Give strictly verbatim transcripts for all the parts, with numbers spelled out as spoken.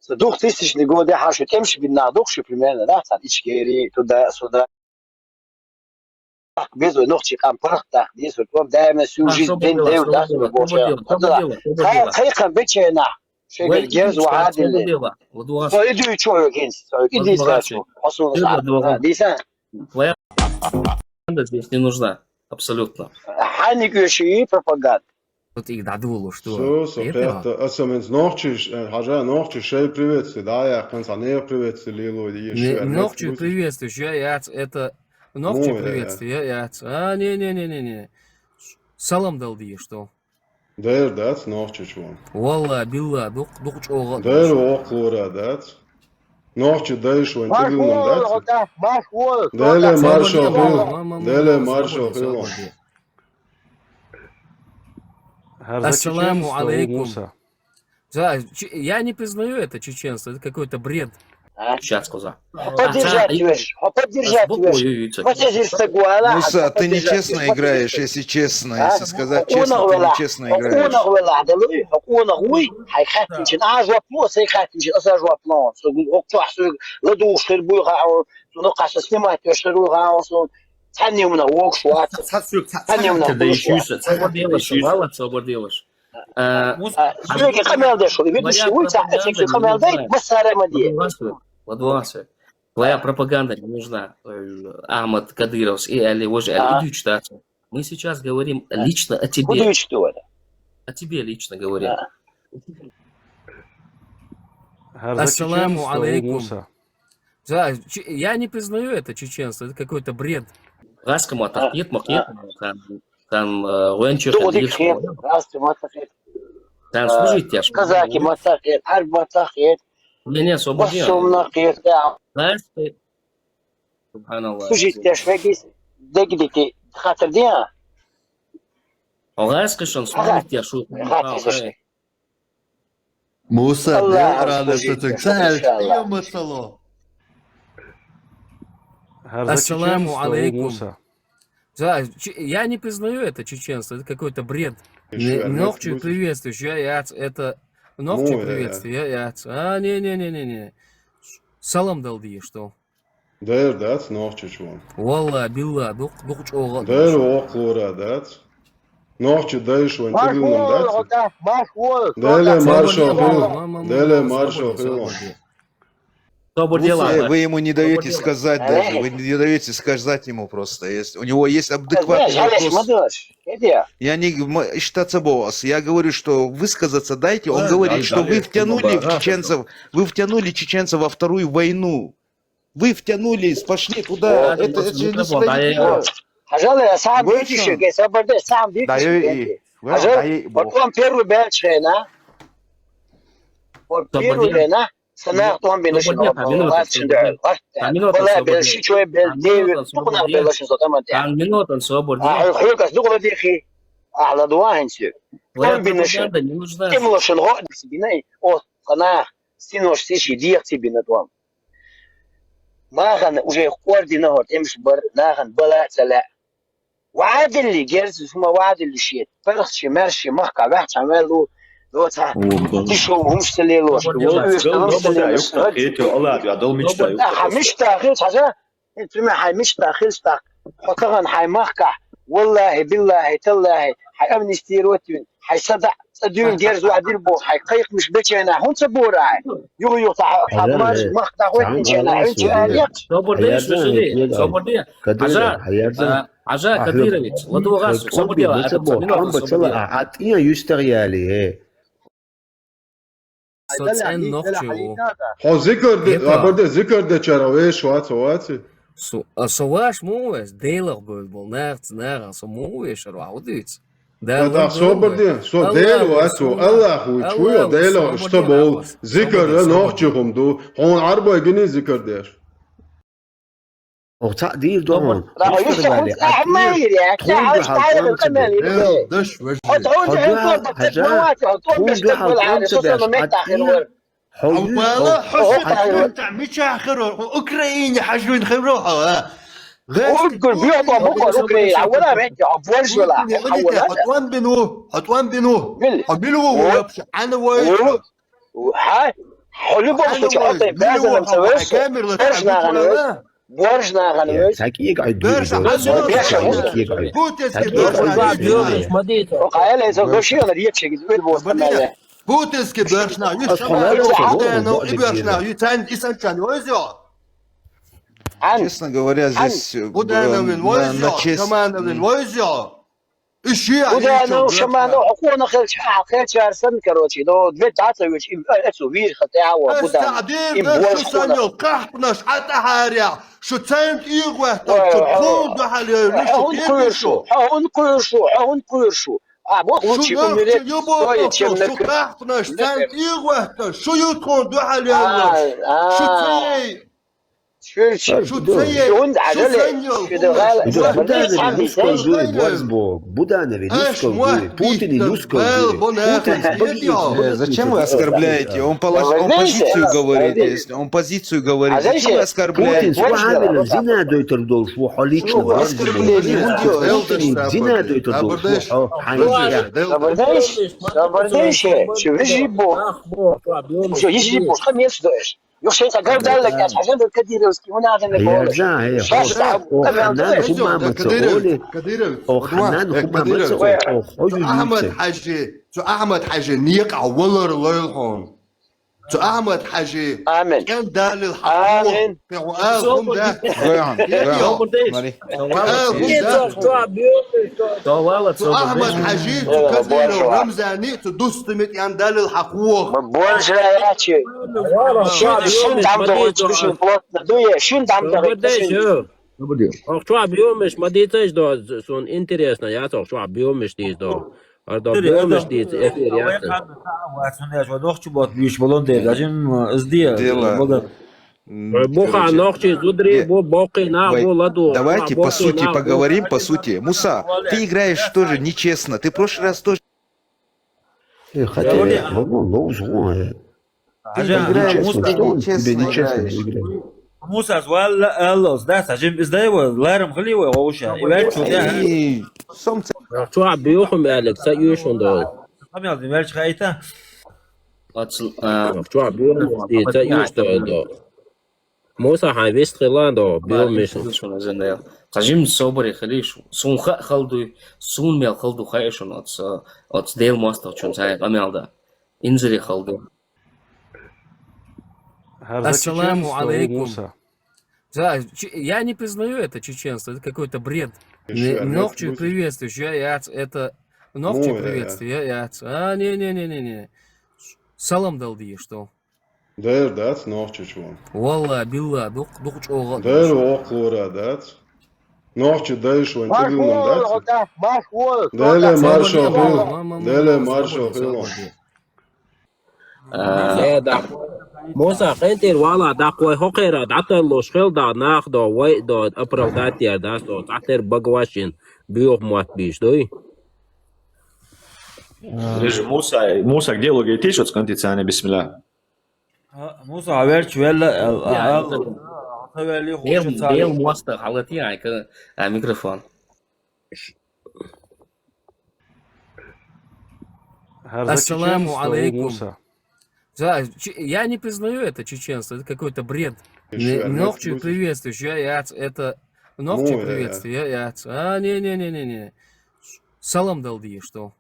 Со двухтысячный годы хьа шу тӀемаш бина нах дукха шу примерно, да, цхьана Ичкери, туда-сюда. Безо нохчий къам паргӀат даккха деза, тӀом даимна всю жизнь бен дев да, бо ша. Кхайкхам бечена. Шегар герз ва хьадилле. Со идуй чу хьоьгинс, со идуй сачу. Хьо суна сачу. Твоя пропаганда здесь не нужна. Абсолютно. Хьаниг уьши пропаганда. Вот их дадулу, что? Со, со пятта, а со менз нохчиш, э, хьажа, нохчиш шей приветствие, да, я конца не приветствие лило, и Не, нохчий приветствие, я яц, это нохчий приветствие, я яц. А, не, не, не, не, не. Салам дал дие, что? Дер дац нохчич вон. Валла, билла, дук, дук чӀогӀа. Дер вокхлора дац. Нохчи дайш вон тигилан дац. Деле маршо хил. Деле маршо хил. Ассаламу алейкум. Да, я не признаю это чеченство, это какой-то бред. Сейчас кхуза. Поддержать веш, поддержать веш. Муса, ты нечестно играешь, если честно, если сказать честно, ты нечестно играешь. Хьуна гӀвела далуй, хьуна гӀуй, хьай хаттинчен, а жоп ло, сай хаттинчен, аса жоп ло. Су гу ок чох су ладуш хир буй ха, су но каса снимать веш хир буй ха, су цанни умна вок шуат. Цанни умна вок шуат. Собор делаешь, мало собор делаешь. Э, Муса, а, а, Сергей, къамел деш, ведущий, твоя вуй, ца, пропаганда эцеки не къамел дай, нужна. Масара мади. Ладвасе, ладвасе. Твоя пропаганда не нужна. Э, Ахмад Кадыровс и Али, вож Али, а, идуч, да. Мы сейчас говорим лично о тебе. Куда идуч, что это? О тебе лично говорим. А. Ассаламу алейкум. Да, че-, я не признаю это чеченство, это какой-то бред. Гъаска матах, а, кет мах, кет, а, там, там, э, гӀвенчур. Дугу дик хет, гъаска матах хет. Там, а, служить тяж. Казаки матах хет, арб матах хет. Не, не, освободи. Басумна хет, да. Гъаска. Субханаллах. Служить тяж вегис, дегдики хатар диа. Гъаска шан, служить тяж шу. Гъаска шан. Муса, Аллах дел рада служит, шатак. Сахал, иншаллах. Киямат сало. Ассаламу алейкум. Муса. Да, че-, я не признаю это чеченство, это какой-то бред. Не, нохчий приветствуешь, я яц, это нохчий приветствуешь, я яц. А, не, не, не, не, не. Салам дал дие, что? Дер дац нохчич вон. Валла, билла, дук, дук чӀогӀа. Дер вокхлора дац. Нохчи дайш вон тигилан дац. Деле маршо хил. Деле маршо хил. Собор делаешь. Вы ему не даёте сказать даже. Вы не даёте сказать ему просто. Есть, у него есть адекватный вопрос. Я не м-, считаться бос. Я говорю, что высказаться дайте. Он говорит, что вы втянули в чеченцев, вы втянули чеченцев во вторую войну. Вы втянулись, пошли туда. Вот, это, это же не справедливо. Пожалуй, сам видишь, сам видишь. Да, и, и, вот он первый бел чена. Вот первый бел, на? Санах тӀом бина шин. Вала бел шичой бел девир. Тукна бел шин сотаман. Там минутан собор. А хьулкас дукла дихи. Ахла дуа хинчи. ТӀом бина шин. Тем лошин го бина. О, санах. Синош сиши диях ци бина тӀом. Махана уже кӀордина хӀор тӀемаш бар, нахана бала а ца лаьа. ВагӀа дилли, герз шума вагӀа дилли шиет. ПаргӀатши, маьрши, махка ваьхча ваьллу, доца, тишо хӀумаш ца лелош, уйш хӀумаш ца лелош. Хьа мишта хилча хьажа, хӀин цуьма хьай мишта хилча тӀаккха, хьо тахана хьай махкахь, валлахӀи, биллахӀи, таллахӀи, хьай амнистировать вина, хьай сада цӀа дуьйна герз вагӀа дилла боху, хьай кхайкхамаш бечена хӀунда ца бора хьай? Юха-юха цхьа хьа махка дӀахӀоьттинчена хьуьнчу аьлла. Собар де, собар де. Хьажа, а, хьажа, Кадыровец, ладогӀа, собар де, а, минута, собар де. А тӀе юьстагӀ яли, э. Со цӀен нохчи ву. Хьо зикар де, абарда зикар дечара веш вац, вац. Со, а, со ваш му веш, Делах бевл бол, нахаца, нахана со му вешар вац, удиц. Да, собар де, со Дела вац, Аллах ву, чу йо, Дела, что бол, зикар нохчи хӀум ду, хьуна Ӏарбой гини зикар деш. Оха цхьаъ дийр ду хьуна. Тхуна дуьхьал хӀунца беш. Тхуна дуьхьал хӀунца беш. Хьо вала, хьо ши хьо тӀе мичахь хир вара? Хьо Украине хьажун хир вара хьо, а? Уггар биохо буквар Украине, а вала ветти, хьо борж вала. Хьо тӀом бину, хьо тӀом бину. Хьо мила ву вообще? Ӏана вай. Хьа? Хьо любом случае, хьо тӀе база нам ца вевза, борж нахана вевза, борж нахана вевза. Так и гай. Борж нахана вевза. Путинский борж нахана вевза. О, къайла, иза гоши, она речи, гиз, уйр бос, Путинский борж нахана вевза. Хьо дена, и борж нахана вевза. Честно говоря, здесь, э, Будановин на, на войзё, честь. Шамановин войзё. Иши Буданов, Шаманов, хьо кхона хелча, хьа хелчар сан, короче, но две дата вич, им, э, эцу вир хатя, Буданов. Им борж шу санил, кахпнаш, атахаря, шу цент игвахта, шу кхол духале, шу киршу, хьо хун куршу, хьо хун куршу. А, вот лучше умереть, стоя, чем на кахпнаш, цент игвахта, шу ютхун духале, шу цей. Зачем вы оскорбляете? Он, пола- он позицию говорит, если он позицию говорит, зачем вы оскорбляете? Путин, зина дойтер долш, хьо лично. Оскорбление. Зина дойтер долш, хьо. Собердейся, собердейся, собердейся, Юх шайта гавдалла кас хӀажан да кадыровский, вуна гӀана гол. Шаш да, о, ханан хума маца оли. О, ханан хума маца оли. О, хо Ахмад Хажи, цу Ахмад Хажи некъа валар лойл хьона. Цу Ахмад Хажи. Амин. Кан далил хьакъ. Амин. Пе вал хум да. Гойхан, гойхан. Мари. Вала, цо Ахмад Хажи, цу Кадыров Рамзани, цу дустами тӀян далил хьакъ вох. Бо-, боржа ячи. Шин, шин дам догӀи, шин плотно дуе, шин дам догӀи, шин. Ох, чу бьёмеш, ма дицеш до, сон интересно, я цо, чу бьёмеш дис до. Ардо бьёмеш дис, эфир я. Ва цун яш, ва нохчу бот бьюш болон де, даже, м, из де, Дело. Бога. Буха нохчи зудри, бу бокъи на, бу ладу. Давайте по сути поговорим, по сути. Муса, ты играешь тоже нечестно. Ты в прошлый раз тоже. Э, хотя, Говори, я, ну, ну, ну, э, Хажа, ты играешь, Муса, ну, что он тебе нечестно играешь? Муса, валла, Аллос, да, сажим, издаева, ларам хлива, гоуша. И валь чу, да. Эй, сом ц- Чу бьёхум, Алекс, са юшун до. Хамял, валь чу хайта. Ацл, а, Чу бьёхум, ди, са юш до, до. Муса, хьан вест хилан до, бьёмеш. Кажим собари хилиш. Сун ха халдуй, сун мел халду хайшун, оц, оц дел мостов чун сай, амялда. Инзири халду. Ассаламу алейкум. Да, че-, я не признаю это чеченство, это какой-то бред. Нохчи приветствуешь, я, я, это нохчи приветствую, я, я. А, не, не, не, не, не. Салам дал ди, что? Дер дац нохчи чу. Валла, билла, дух, дух чӀогӀа. Дер вокъура дац. Нохчи дайш ван тигилнам дац. Дер маршо хил. Дер маршо хил. Э, да. Муса, хентир вала, да, кой хокера, да, тан лош хил, да, нах, да, вай, да, оправдать я, да, что, цатер багвашин, бьёх мат биш, дой. Режим Муса, Муса, где логитиш, вот сконтициане, бисмилла. А, Муса, а верч велла, а, а, а, а, велли хучи цали. Бел моста халати, ай, ка, а, микрофон. Ассаламу алейкум. Да, че-, я не признаю это чеченство, это какой-то бред. Нохчи приветствуешь, я, я, это, нохчи приветствую, я, я. А, не, не, не, не, не. Салам дал ди, что?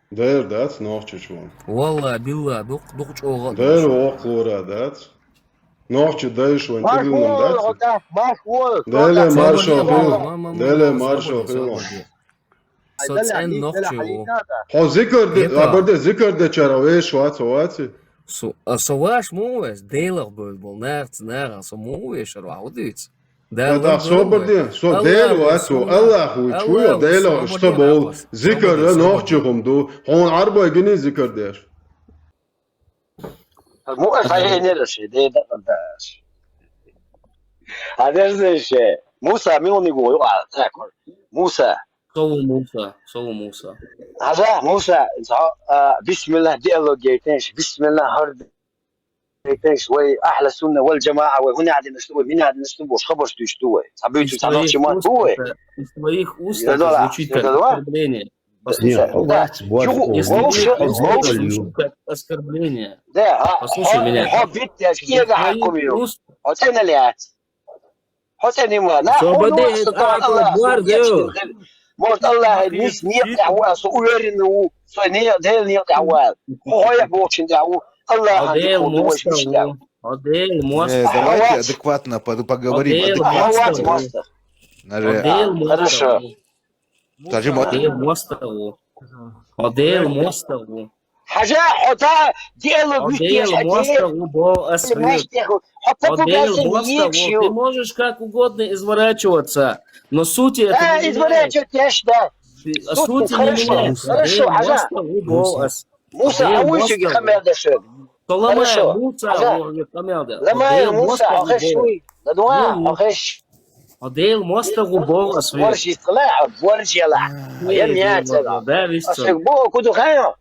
Дер дац нохчи чу. Валла, билла, дух, дух чӀогӀа. Дер вокъура дац. Нохчи дайш ван тигилнам дац. Деле маршо хил. Деле маршо хил. Соцен нохчи у. Хо зикр де, абарде зикр де чара веш вац, ваци. Со, а со ваш му веш, делах бул, бул, нах, нах, со му веш, ва удиц. Да, собар де, со Дела вацу, Аллаху чуя, Дела, что бол, зикр, нохчи хум ду, хун арбой гини зикр деш. Му хайнер ше, де да да. Адер ше, Муса милни го, а, так. Муса. Сову Муса, сову Муса. Хажа, Муса, а, бисмилла, диалог гейтенш, бисмилла, хар Эйтеш, вай ахла сунна вал жамаа, вай хӀуна гӀадин ашту, вай мина гӀадин ашту, бош хабарш душту вай. Сабуйту цадах чиман ту вай. Из твоих уст это звучит как оскорбление. Послушай, да. Югу, вовше, вовше. Оскорбление. Да, а, послушай меня. Хо бит, я скега хакумию. Хо цена лиац. Хо цена ма. На, хо ну, что там Аллах. Может, Аллах, не, не, я вас уверен, у, что не, да, не, я вас. Хо я бочен, да, у, Аллах, не, хо думаешь, не, да. Одел моста. Э, давайте адекватно под- поговорим. Одел адекватно. Моста. Хорошо. Скажи, мо- Одел моста. Одел моста. Хажа, ота дело. Одел моста, бо асфальт. Одел моста. Ты можешь как угодно изворачиваться, но сути это не меняет. Да, изворачивать, я считаю. Сути не меняется. Хорошо, хажа. Муса, а вы ещё хамел дешёк. Толамай Муса, хамел дешёк. Ламай Муса, ахеш шуй. Ладуа, ахеш. Одел моста губо асфальт. Борщ истла, борщ яла. Я мяца. Да, висцо. Асфальт бо, куду хайо?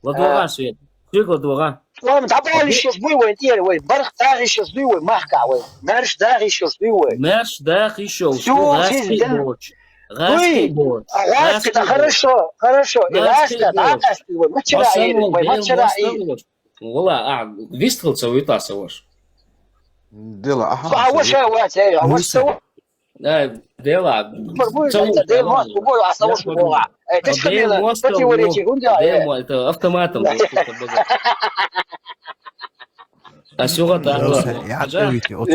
Ладуа свет. Фиг ладуа. Вам табали шош буй вой, тир вой. Барх таги шош буй вой, махка вой. Нарш даги шош буй вой. Нарш даги шош. Всё, жизнь. Гаски борщ. Гаски борщ. А гаски, да, хорошо, хорошо. И гаски, да, гаски вой. Мачара и, вой, мачара и. Вала, а, вистрелца витаса ваш. Дела, аха. А ваш, а ваш, а ваш. Э, дела. Дела, а савуш бога. Э, ты что, противоречие, гунда, э. Это автоматом. А сюга да. Я ответил.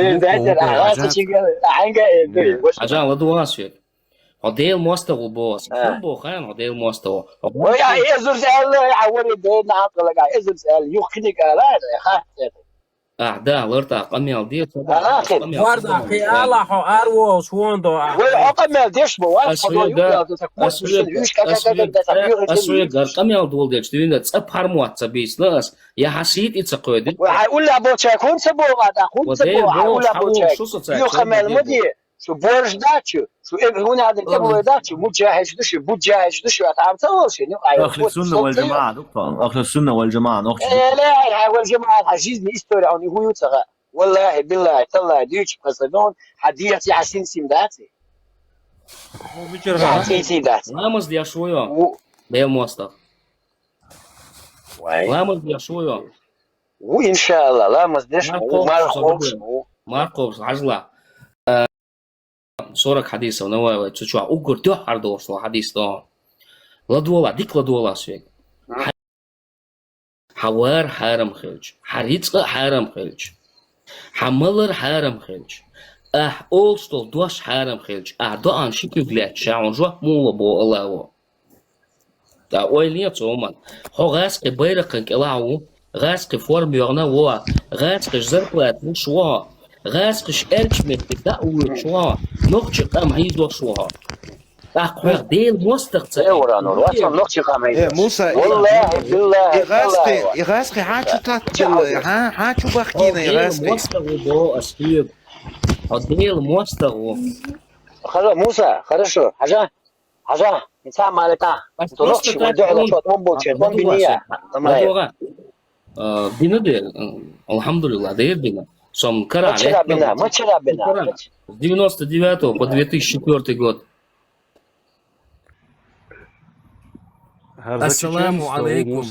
Ажан, ладуа свет. Одел моста губо. Бо хан, одел моста. Ой, я эзур сел, я вори де на калага, эзур сел, юхни кала, ха. А, да, ларта, къамиял дир, къамиял. Варда, хи, Аллахо, арво, шуондо, а. Вай, хо къамиял деш бо, вай, хо ю, да, да, так, вот, аш век, аш век, аш век, ар къамиял дол деш, дивинда, цӀа пармуат ца бийсна ас, я хасид и ца къойди. Вай, хай, улла боча, хун ца бо, да, хун ца бо, хай, улла боча. Ю къамиял муди, шу борж дачу, шу эб хуна адам эб лой дачу, муджахид душу, буджахид душу, ат амца волши, ну, ай, أهل السنة والجماعة، دكتور. أهل السنة والجماعة، نخش. Э, ла, ай, ай, вал жамаат, ай, жизни история, он и хуюцага. Валлахи, биллахи, таллахи, дюйчи пасадон, хадияти хасин сим даци. Хасин сим даци. Ламаз деш вуё. Бел моста. Вай. Ламаз деш вуё. Ву, иншалла, ламаз деш ву, мархобс. Мархобс, хажла. Э, сорок хадисов Нававай, цу чуа уггар дёххьар долаш дола хадис да. Ладвала, дик ладвала свет. Хьа вар хьарам хилча, хьа рицкъа хьарам хилча, хьа малар хьарам хилча, ахь олуш долу дош хьарам хилча, ахь доӀан ши куьг лаьтташ, ша хьуна жоп мула бо Аллахо. ТӀаккха ойла е цу хӀуманна. Хьо гӀазкхи байракхан кӀелахь ву, гӀазкхи форма йогӀна ву, гӀазкхиш зарплата луш ву хьо, гӀазкхиш аьллачу метте дӀа а вуьйцуш ву хьо, нохчи къам хьийзош ву хьо. ТӀаккха хьох Делан мостагӀа ца Э, ура, ну, вот он нохчи къам хьийзош. Э, Муса, и, валлахи, биллахи, и гӀазкхи, таллахи, и гӀазкхи хьан чу татта, хьан, хьан чу бахкийна и гӀазкхи? Хьо Делан мостагӀа ву, бо, ас хьоьга. Хьо Делан мостагӀа ву. Хало, Муса, хорошо. Хьажа, хьажа, инца малика. Ас просто так, он, а, ладугӀа, ладугӀа. Э, бина де, э, алхьамдулиллах, де бина. Сом кара, мачара бина, мачара бина. С девяносто девятого по две тысячи четвёртый год. Ассаламу алейкум.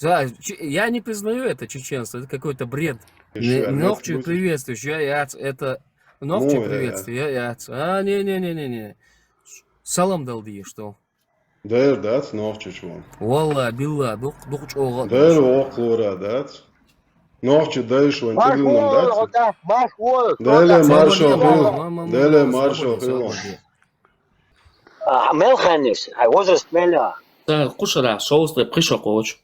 Да, че-, я не признаю это чеченство, это какой-то бред. Нохчи приветствуешь, я, я, это нохчи приветствуешь, я, я. А, не, не, не, не, не. Салам дал ди, что? Дер дац нохчи чу ван. Валла, билла, дук, дук чӀогӀа. Дер вокхура дац. Нохчи дайш ван, тигрилан дац. Марш вол, марш вол. Деле маршо хил. Деле маршо хил. А, мел ханнис, хай возраст мел а. Та кхушара, шовзткъе пхи шо кхочу.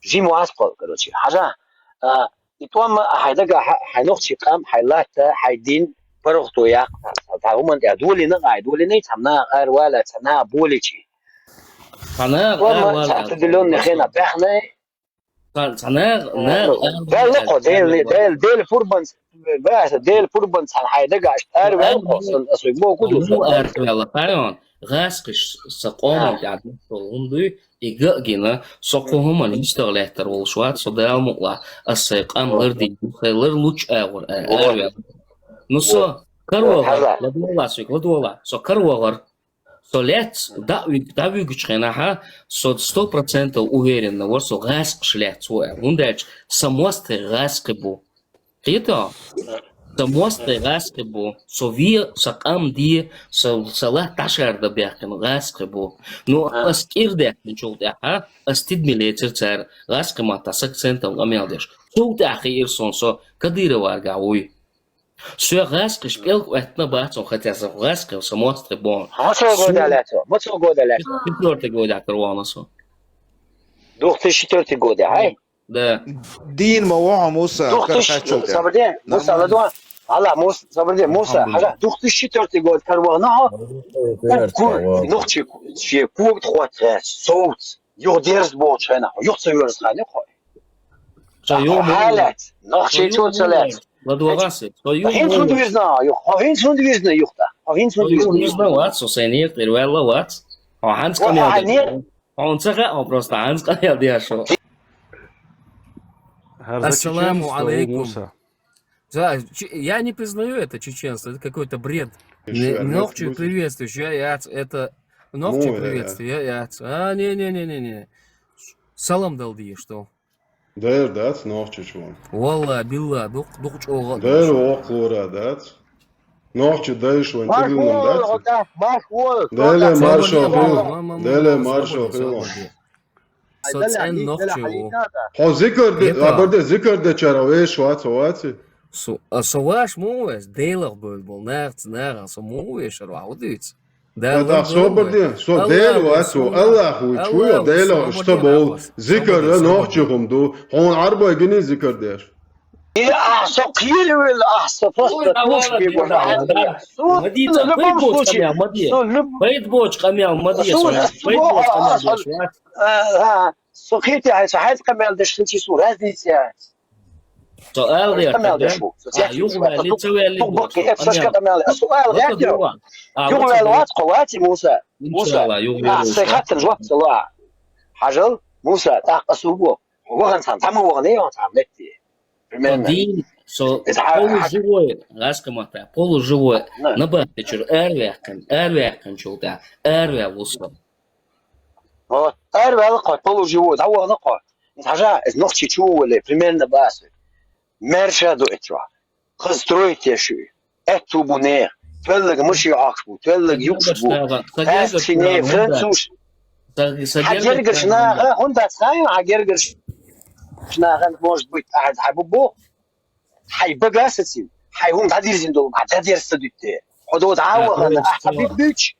Жим васкъал, короче. Хьажа, а, и тӀом а хьай дага, хьай нохчи къам, хьай латта, хьай дин, паргӀато яккха. Та хӀуман тӀе долина, ай долина, цхьа нах ар вала, цхьа нах боличи. Цхьа нах ар вала. Цхьа определённый хена бахнай. Цхьа, цхьа нах, нах ар вала. Далла кхо, Дел, Дел, Дел пурбан, баса, Дел пурбан цхьа хьай дага, аш ар вала кхо, сан, асуй бо куду, сан. Ар вала, пайон. ГӀаскхиш са къоман тӀехь дустал хӀума дуй, и ган а гина, со кху хӀуманна йистагӀа лаьттар волуш вац, со Дала мукъалахь, ас сайн къам лардийна, сайн лар луччу агӀор а, араваьлла. Ну, со, КаравагӀар, ладувгӀалахь соьга, ладувгӀалахь. Со кара вагӀар. Со лаьцна, дӀа а вуьг-, дӀавуьгучу хенахь, со сто процентов уверенно вара, со гӀазкхаша лаьцна ву аьлла. ХӀунда аьлча сан мостагӀий гӀазкхий бу. Кхетий хьо? Сан мостагӀий гӀазкхий бу. Со вен, сан къам, ден, сан, сан латта дӀашардан баьккхина гӀазкхий бу. Ну, ас кӀира даьккхинчул тӀаьхьа, ас тидаме лецира цара, гӀазкхий маттахь с акцентом къамел деш. Цул тӀаьхьа хиира суна, со Кадыроваргахь вуй. Соьга гӀазкхаша пӀелг оьттина бац хьуна, хотя со гӀазкхи, со мостагӀий бу хьуна. Мацалла года лаьцна? Мацалла года лаьцна? Четвёртый года кара вахана со. Две тысячи четвёртый года, хьай? Да. Дийна ма ву хьо, Муса, кара кхаччалц. Сабар де, Муса, ладувгӀа. Алла, Муса, сабар де, Муса, хьажа, две тысячи четвёртый год кара вахана хьо. Кур, нохчий, шен кога тхо тхаьш, совц. Юха дерза болчу хенахь, юха ца верза хан юха. Со юха ма ву. Хьалац, нохчий чу ца лаьц. ЛадогӀа ас, со юха ма ву. ХӀинца хӀунда вирзина, юха? Хьо хӀинца хӀунда вирзина, юха? Хьо хӀинца хӀунда вирзина? Вирзина вац, со сайн некъа тӀера ваьлла вац. Хьо хьанца къамел деш ву? Хьуна ца хаьа, хьо просто хьанца къамел деш ву. Ассаламу алейкум. Да, че-, я не признаю это чеченство, это какой-то бред. Не, нохчий приветствуешь, я, я, это нохчий приветствуешь, я, я. А, не, не, не, не, не. Салам дала деза, что? Дера дац нохчий чу ван. Валла, билла, дукх-, дукха чӀогӀа а дера воккхалора дац. Нохчий дайша вайн тӀедиллина дац. Марш вол, Дела маршо хила. Дела маршо хила. Со цӀена нохчи ву. Хьо зикар де, а, барде, зикар дечара веш вац, ваци? Со, а, со ваш ма ву веш, Делах бевлла болу нахаца, нахана со ма ву вешар ваха, хӀун дуьйцу? Да, собар де, со Дела вац, Аллах ву, чу я, Дела, что бовл, зикар нохчи хӀума ду, хьуна Ӏарбой гини зикар деш. И, а, со кхеравелла, а, со просто тушки гуш. Ма де, ца, любом случае, ма де. Пайда боцу къамел ма де, ца, пайда боцу къамел деш вац. А, а, со кхетий хьайн, со хьайца къамел деш хилчи, суна разница яц. Со ала гӀерта, къамел деш ву. А, юха ваьлли, ца ваьлли, баккхий, эпсашка къамел. Со ала гӀерта. Юха ваьлла вац, кхо ваци, Муса. Муса. А, сай хаттар жоп ца ло. Хьажал, Муса, тӀаккха ас ву боху. Вахана цхьаьна, цхьа ма вахана, я вахана цхьаьна метте. Примерно. Со дийна, со полуживой, гӀазкхи матта, полуживой, набахтечуьра араваьккхина, араваьккхинчул тӀаьхьа, араваьлла ву со. Вот, араваьлла кхо, полуживой, дӀавахана кхо. Хьажа, иза нохчи чу вале, примерно бацу. Маьрша ду эцо. Хаза строить еш ю. Аьтту бу нехан. Тоьллаг маши Ӏохкуш бу, тоьллаг юкъаш бу. Аьск шине, француз. Хьан гергарш наха, хӀунда дац хьан, хьан гергарш наха, может быть, ахьа, хьан бу бу. Хьай бага сацин, хьай хӀума дӀадирзина долу, хьан дӀадерза ца дуьтте. Хьо до дӀа а вахана, ахьа ца бибуьйчу,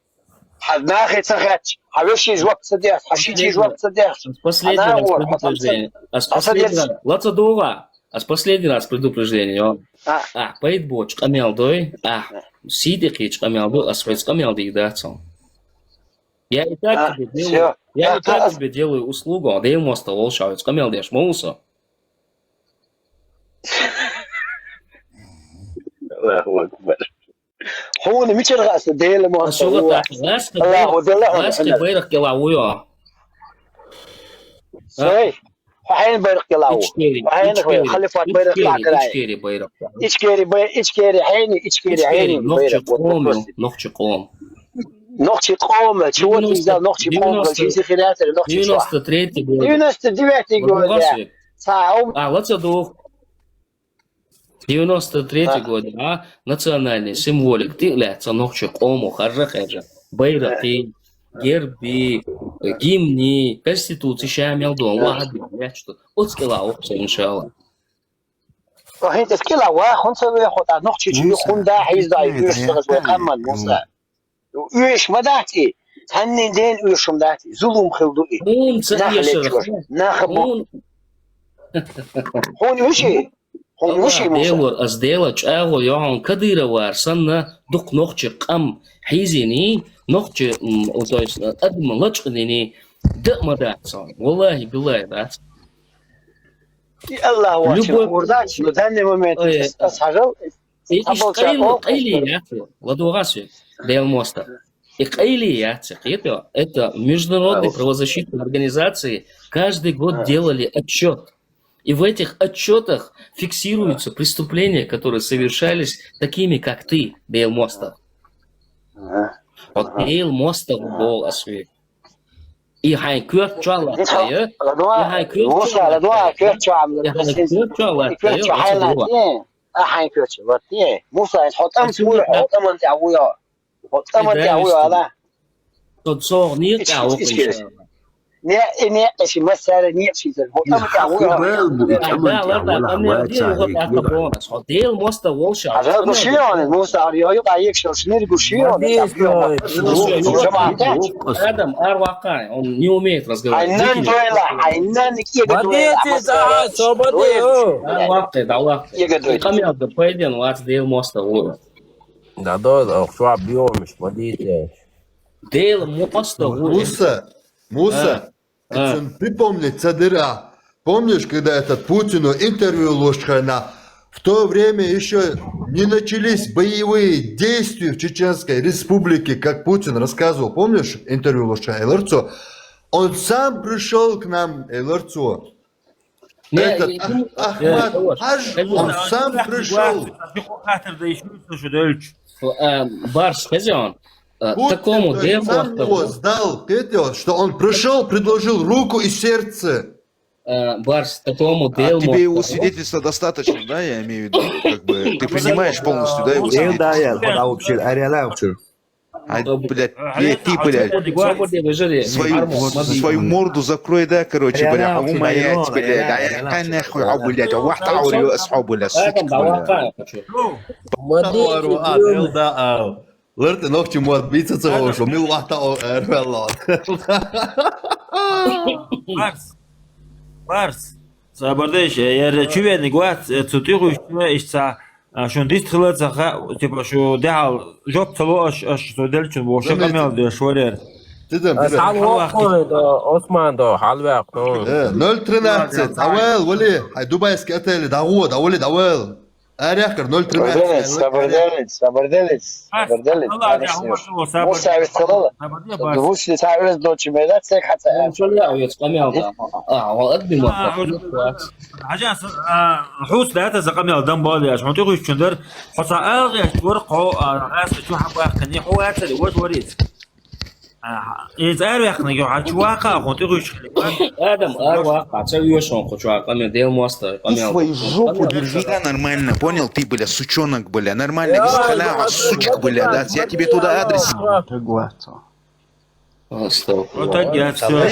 хьан нахе ца хаьтташ, хьан вешин жоп ца деш, хьан шичи жоп ца деш. Последний раз предупреждение. Ас последний раз. Лаца догӀа. Ас последний раз предупреждение, йо. А. Ахь пайда боцу къамел дой, ахь сий тӀекхечу къамел ду, ас хьоьца къамел дийр дац хьуна. Я и так тебе делаю, я и так тебе делаю услугу, а Дела мостагӀа волуш хьоьца къамел деш ма ву со. Аллаху акбар. Хьуна мичара хаьа аса Дела мостагӀа ву? Аллаху Делла хьуна. Гьаьскхи байракх кӀелахь ву йо? Сой? Хьо хьенан байракх кӀелахь ву? Ичкери, хьо хьенан халифат байракх кӀелахь карай? Ичкери байракх. Ичкери бай-, Ичкери хьенан, Ичкери хьенан байракх. Нохчи къом, нохчи къом. Нохчи къом, чего ты взял нохчи къом, нохчи хилатар, нохчи чего? Девяносто третий год. Девяносто девятый год, да. Ца, а, лаца дух. Девяносто третий год, а, национальный символик тӀе а лаьцна нохчи къомо харжа а хаьржа. Байракхий, гербий, гимний, конституций ша мел дон, вахьа дин, лаьтташ ду. Оцу кӀелахь ву со, иншалла. ХӀинца кӀелахь ваха хӀунда ца вехьо, тӀаккха нохчи чу юха хӀунда хьийза дай, оьшуш ца хаза вай къаман, Муса? Оьшуш ма дац и. Цхьаннен ден оьшуш ма дац и. Зулум хила ду и. Хьуна ца эшара, нах бу. Хьуна вуьший? Хьуна вуьший, Муса? Делор, ас Дела чӀагӀо йо хьуна, Кадыровар санна дукха нохчи къам хьийзиний, нохчи, м, то есть, адам лачкъадиний, дан а ма дац хьуна. Валлахи, биллахи дац. И Аллах вачина хӀур дац, но данный момент ас, ас хьажал, И, и къайле, къайле яц, ладогӀа ас, Дела мостагӀа. И къайле яц, кхетий? Это международные правозащитные организации каждый год делали отчёт. И в этих отчётах фиксируются преступления, которые совершались такими, как ты, Дейл Мостер. Ага. Вот Дейл Мостер был освет. И хьайн коьрта чохь латтайо. И хьайн коьрта чохь латтайо. И хьайн коьрта чохь латтайо. Оцу дуьхьа. А хьайн коьрта чохь латтайо. Муса, хьо тӀамца вуй, хьо тӀаман тӀехь вуй. Хьо тӀаман тӀехь вуй, ала. Со согӀа некъа тӀехь ву, иншалла. Не, и некъа ши, массара некъа ши, хьо тӀаман тӀехь вуй. Хьо Дейл Мостер волуш. Хьажал гуш йий хьуна, Муса, ара йо, юкъа екшалш нир гуш йий хьуна. Адам, ара ваккха, он не умеет разговаривать. Хьайн нанна дойла, хьайн нанна кӀега дойла. Ара ваккха, дӀаваккха. Къамел дан пайден вац, Дейл Мостер ву. Да, да, да, охьа биомиш, ма дийцеш. Дейл Мостер ву. Муса, Муса, а, а. Цунна припомнить ца дира ахь. Помнишь, когда этот Путину интервью луш хенахь, в то время ещё не начались боевые действия в Чеченской Республике, как Путин рассказывал, помнишь, интервью луш хенахь, элира цо, он сам пришёл к нам, элира цо. Не, этот, и, Ах-, Ахмад, э, Хьаж, э, он сам пришёл. Э, Барс, хезий хьуна? Э, Путин, такому то есть, Дейл Мостер ву. Сам его сдал, кхетий, что он пришёл, предложил руку и сердце. Э, Барс, такому Дейл Мостер ву. А тебе его свидетельства достаточно, да, я имею в виду, как бы, ты принимаешь полностью, да, его свидетельства? Ай, блядь, э, ты, блядь. Свою, свою морду закрой, да, короче, бля, умоять, блядь, ай, ай, нахуй, а, блядь, а, вахта, а, урё, а, блядь, сучка, блядь. Лерта нохчи мод бийца ца вовшу, мил вахта, а, эрвелла. Барс. Барс. Сабар деш, яра чу вениг вац, э, цу тӀехуьйсучу иштта, а, шун дист хила ца ха-, типа, шу дехьал жоп ца ло аш, аш со делчун бохуш, къамел деш варера. Тидам, тидам. Хьал воккхуй до, Осман до, хьал ваьккху. Э, ноль тринадцать, давай, вали, хьай дубайский отель, давай, давай, давай. Арехкар ноль тринадцать. Сабар делиц, сабар делиц, сабар делиц, сабар делиц. Муса вист халала. Вуси саурез дочи мейлац, сек хаца. Чула а вец къамел да. А, ва адби ма. Хьажа, а, хьуц дата за къамел дам бал яш. Хьун тӀехуьйсучун дар. Хьо ца алгъеш вар кхо, а, гӀаста чу хьабахкани, хьо вацари, вож вариц. А, иза ара ваьккхинарг ю, хьан чу ваккха, хьун тӀехуьйсуш хилла. Адам, ара ваккха, ца вешон кху чу, къамел Дейл Мостер, къамел. Ты свою жопу держи. Да, нормально, понял? Ты, бля, сучонок, бля, нормально, без халява, сучка, бля, да, я тебе туда адрес. Астагфирулла. Вот так я всё.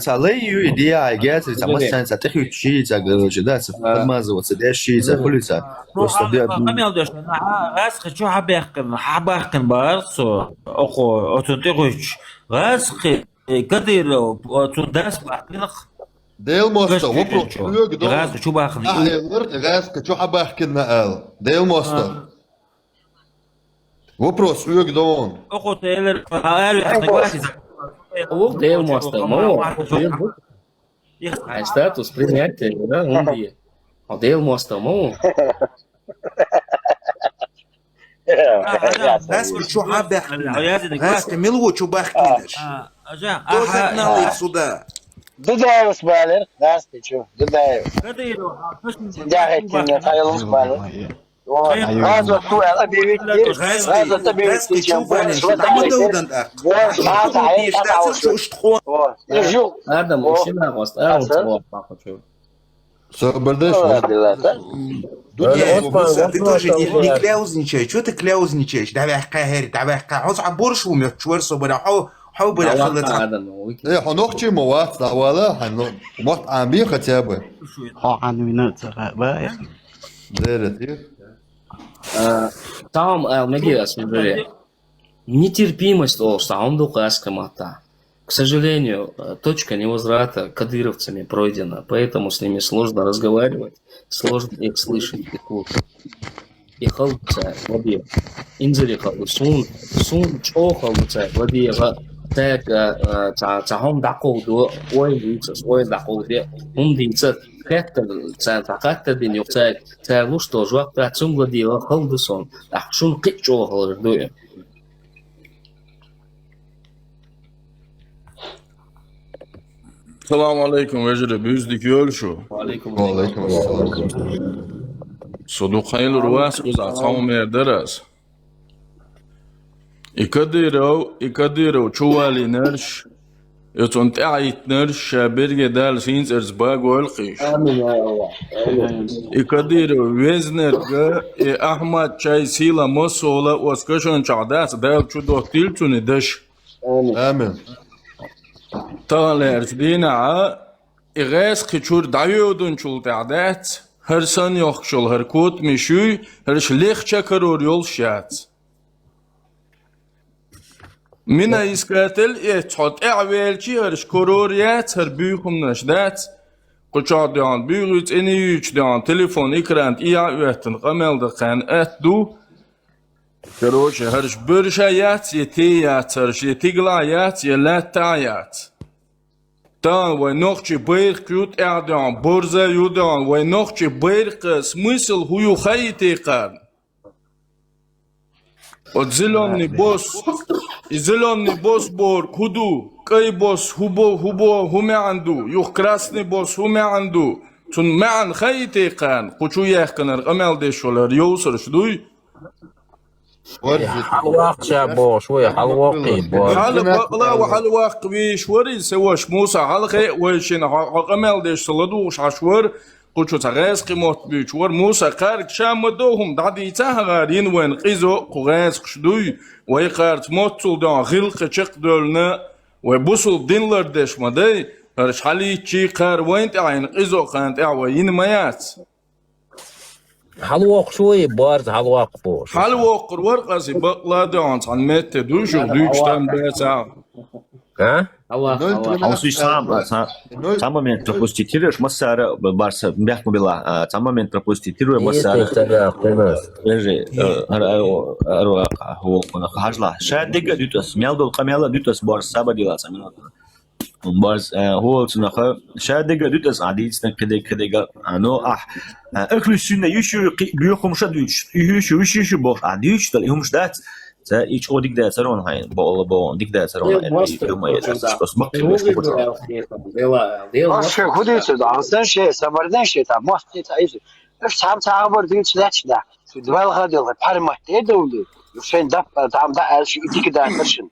Ца лай ю, иди, айгец, ца массанца тӀехуьйсучи, ца, короче, да, ца подмазываться, деш ши, ца хули ца. Просто, бля, къамел деш, гӀаскхи чу хьабаьккхина, хьабаьккхина бара цо, оцу, оцунна тӀехуьйсучу. ГӀаскхи, э, Кадыров, оцу дас баьккхина. Дейл Мостер, вопрос хьоьга ду. ГӀаскхи чу баьккхина. Ахь элира, гӀаскхи чу хьабаьккхина аьлла. Дейл Мостер. Вопрос хьоьга ду. Оха тӀе элира, хьан аьлла, хьан гӀаскхи. О, Дейл Мостер, ма ву. Хьайн статус принятия, да, хӀунда. О, Дейл Мостер, ма ву. ГӀаскхи чу хьабаьккхина. ГӀаскхи мила ву чу баьккхинарш? Кто загнал их сюда? Дудаевс балира, гӀаскхи чу, Дудаев. Синдяхеттина тхайлус балира. Вот. ГӀазот ду аьлла, объявить дира. ГӀазот объявить дира. Адам, шина гӀост, арун цхьа вахт бахучу. Сабар деш. Алхамдулилла, да? Дудаев, Муса, ты тоже не, не кляузничай. Чё ты кляузничаешь? Давай кхахер, давай кха. Хьо цхьа бурш ву метташ вара со бара. Хьо, хьо бара хала цхьа. Э, хьо нохчи ма вац, давала, хьан но-, мотт Ӏамби хотя бы. Хьо хьан вина ца хаба. Дерет, ир. Э, там, э, меги, э, смотри. Нетерпимость олуш цхьа хӀума ду кху гӀаскхи маттахь. К сожалению, э, точка невозврата кадыровцами пройдена, поэтому с ними сложно разговаривать, сложно их слышать и слушать. И хала ду цара, ладе. Инзаре хала ду. Суна, суна чӀогӀа хала ду цара, ладе. Цаьрга, э, цхьа, цхьа хӀума дӀакховдо, ойла дийца, ойла дӀакховде, хӀума дийца, хаттар, царна цхьа хаттар дина юха цаьрга, цара луш долу жоп дац, цуьнга ладе, хала ду суна. ТӀаккха шуна кхин а чӀогӀа хала ду и. Салам алейкум, вежарий, буьзза дика йойла шу. Ва алейкум ассалам. Со дукха хьайла вац, кхузахь цхьа хӀума эр дара ас. И Кадыров, и Кадыров чувалийнарш, и цунна тӀаьхьахӀиттинарш ша берриге Дала сийна цӀарца багойла кхиш. Амин, я Аллах. Амин. И Кадыров везнарг, и Ахьмад чай сийла массо а оцу кашанчохь дац, Дала чу доттийла цунна и даш. Амин. Амин. Тахана лаьрчу дийнахь и гӀеза кхин чуьра дӀайоьдунчул тӀаьхьа дац, хӀара санна йохкуш йолу хӀара котамаш юй, хӀарш лехча карор йолуш яц. Минаискатель эццахь тӀаьхьавелчи, хӀарш карор яц, хӀара буьйхамнаш дац. Кху чохь дуьхьал буьйхи цӀена юьйцу дуьхьал телефон экран тӀе а оьттина къамел дан кхаьнна атта ду. Короче, хӀарш боьрша яц, я те яц хӀарш, я тигалахь яц, я лаьттахь яц. Тахана вай нохчий байракх ю тӀаьхьа дуьхьал, борза ю дуьхьал, вай нохчий байракх смысл хӀу ю хаийти кхарна. Оцу зелёный босс, и зелёный босс бохург хӀу ду, кӀай босс хӀу бо, хӀу бо, хӀу маьӀна ду, юха красный босс хӀу маьӀна ду, цунна маьӀна хаийти кхарна, кху чу яьккхинарг къамел деш валар йовсарш дуй? Хьалаваккха ша бохуш ву, хьалавоккхий бохуш. Хьала бакъла ва хьалаваккха вийш вара иза, сан ваша Муса, хьалхе а вайшина хьо, хьо къамел деш сан ладугӀуш Ӏаш вара, кху чу цхьа гӀезкхи мотт буьйцуш вара. Муса, кхаьрга ша ма до хӀума дӀадийца хьан гӀара, йина вайна къизо кху гӀезкхаш дуй, вай кхарца моццул дехьа гӀиллакхе чекхдевллина, вай бусулба дин лардеш ма дай, хӀарш хьалийччий кхара вайна тӀехь йина къизо кхана тӀехь вай йина ма яц. Хьалавоккхуш ву и борз, хьалавоккхуш. Хьалавоккхур вара, къаси бакъла а дуьхьал цхьана метте дуй шу, дуьйцуш там бацахь. А? Аллах, Аллах. Хьовсийша цхьа, цхьа, цхьа момент пропустить хир, аша массара барса бехк ма билла, а, цхьа момент пропустить хир вай массара. Подожди, э, ар-, ар-, ар-, ар-, ар-, хьажла. Ша дерг а дуьту ас, мел долу къамел а дуьту ас, борз, сабар дила цхьа минута. Барс, э, хӀолцунаха, ша дерг а дуьту ас, а, дийцинарг кхидерг, кхидерг, а, но ахь, а, ахлу сунна юьш ю кхин боьха хӀумаш а дуьйцуш, и юьш ю, вуьш юьш ю бохуш, а, дуьйцуш дала и хӀумаш дац? Ца и чӀогӀа дика дацар вон хьайна, бакъала боху, дика дацар вон хьайна, и хӀума яц, ас баккхий вешта бу чохь. Аш ше хӀу дийцу, да, сан ше, сабардан ше, та, мостий, та, иза. Аш цхьа, цхьа хабар дуьйцу лаьцна. Шу дуьлха, дуьлха, пармат де довлу. Шен дап, там да, аш и дика дацар шин.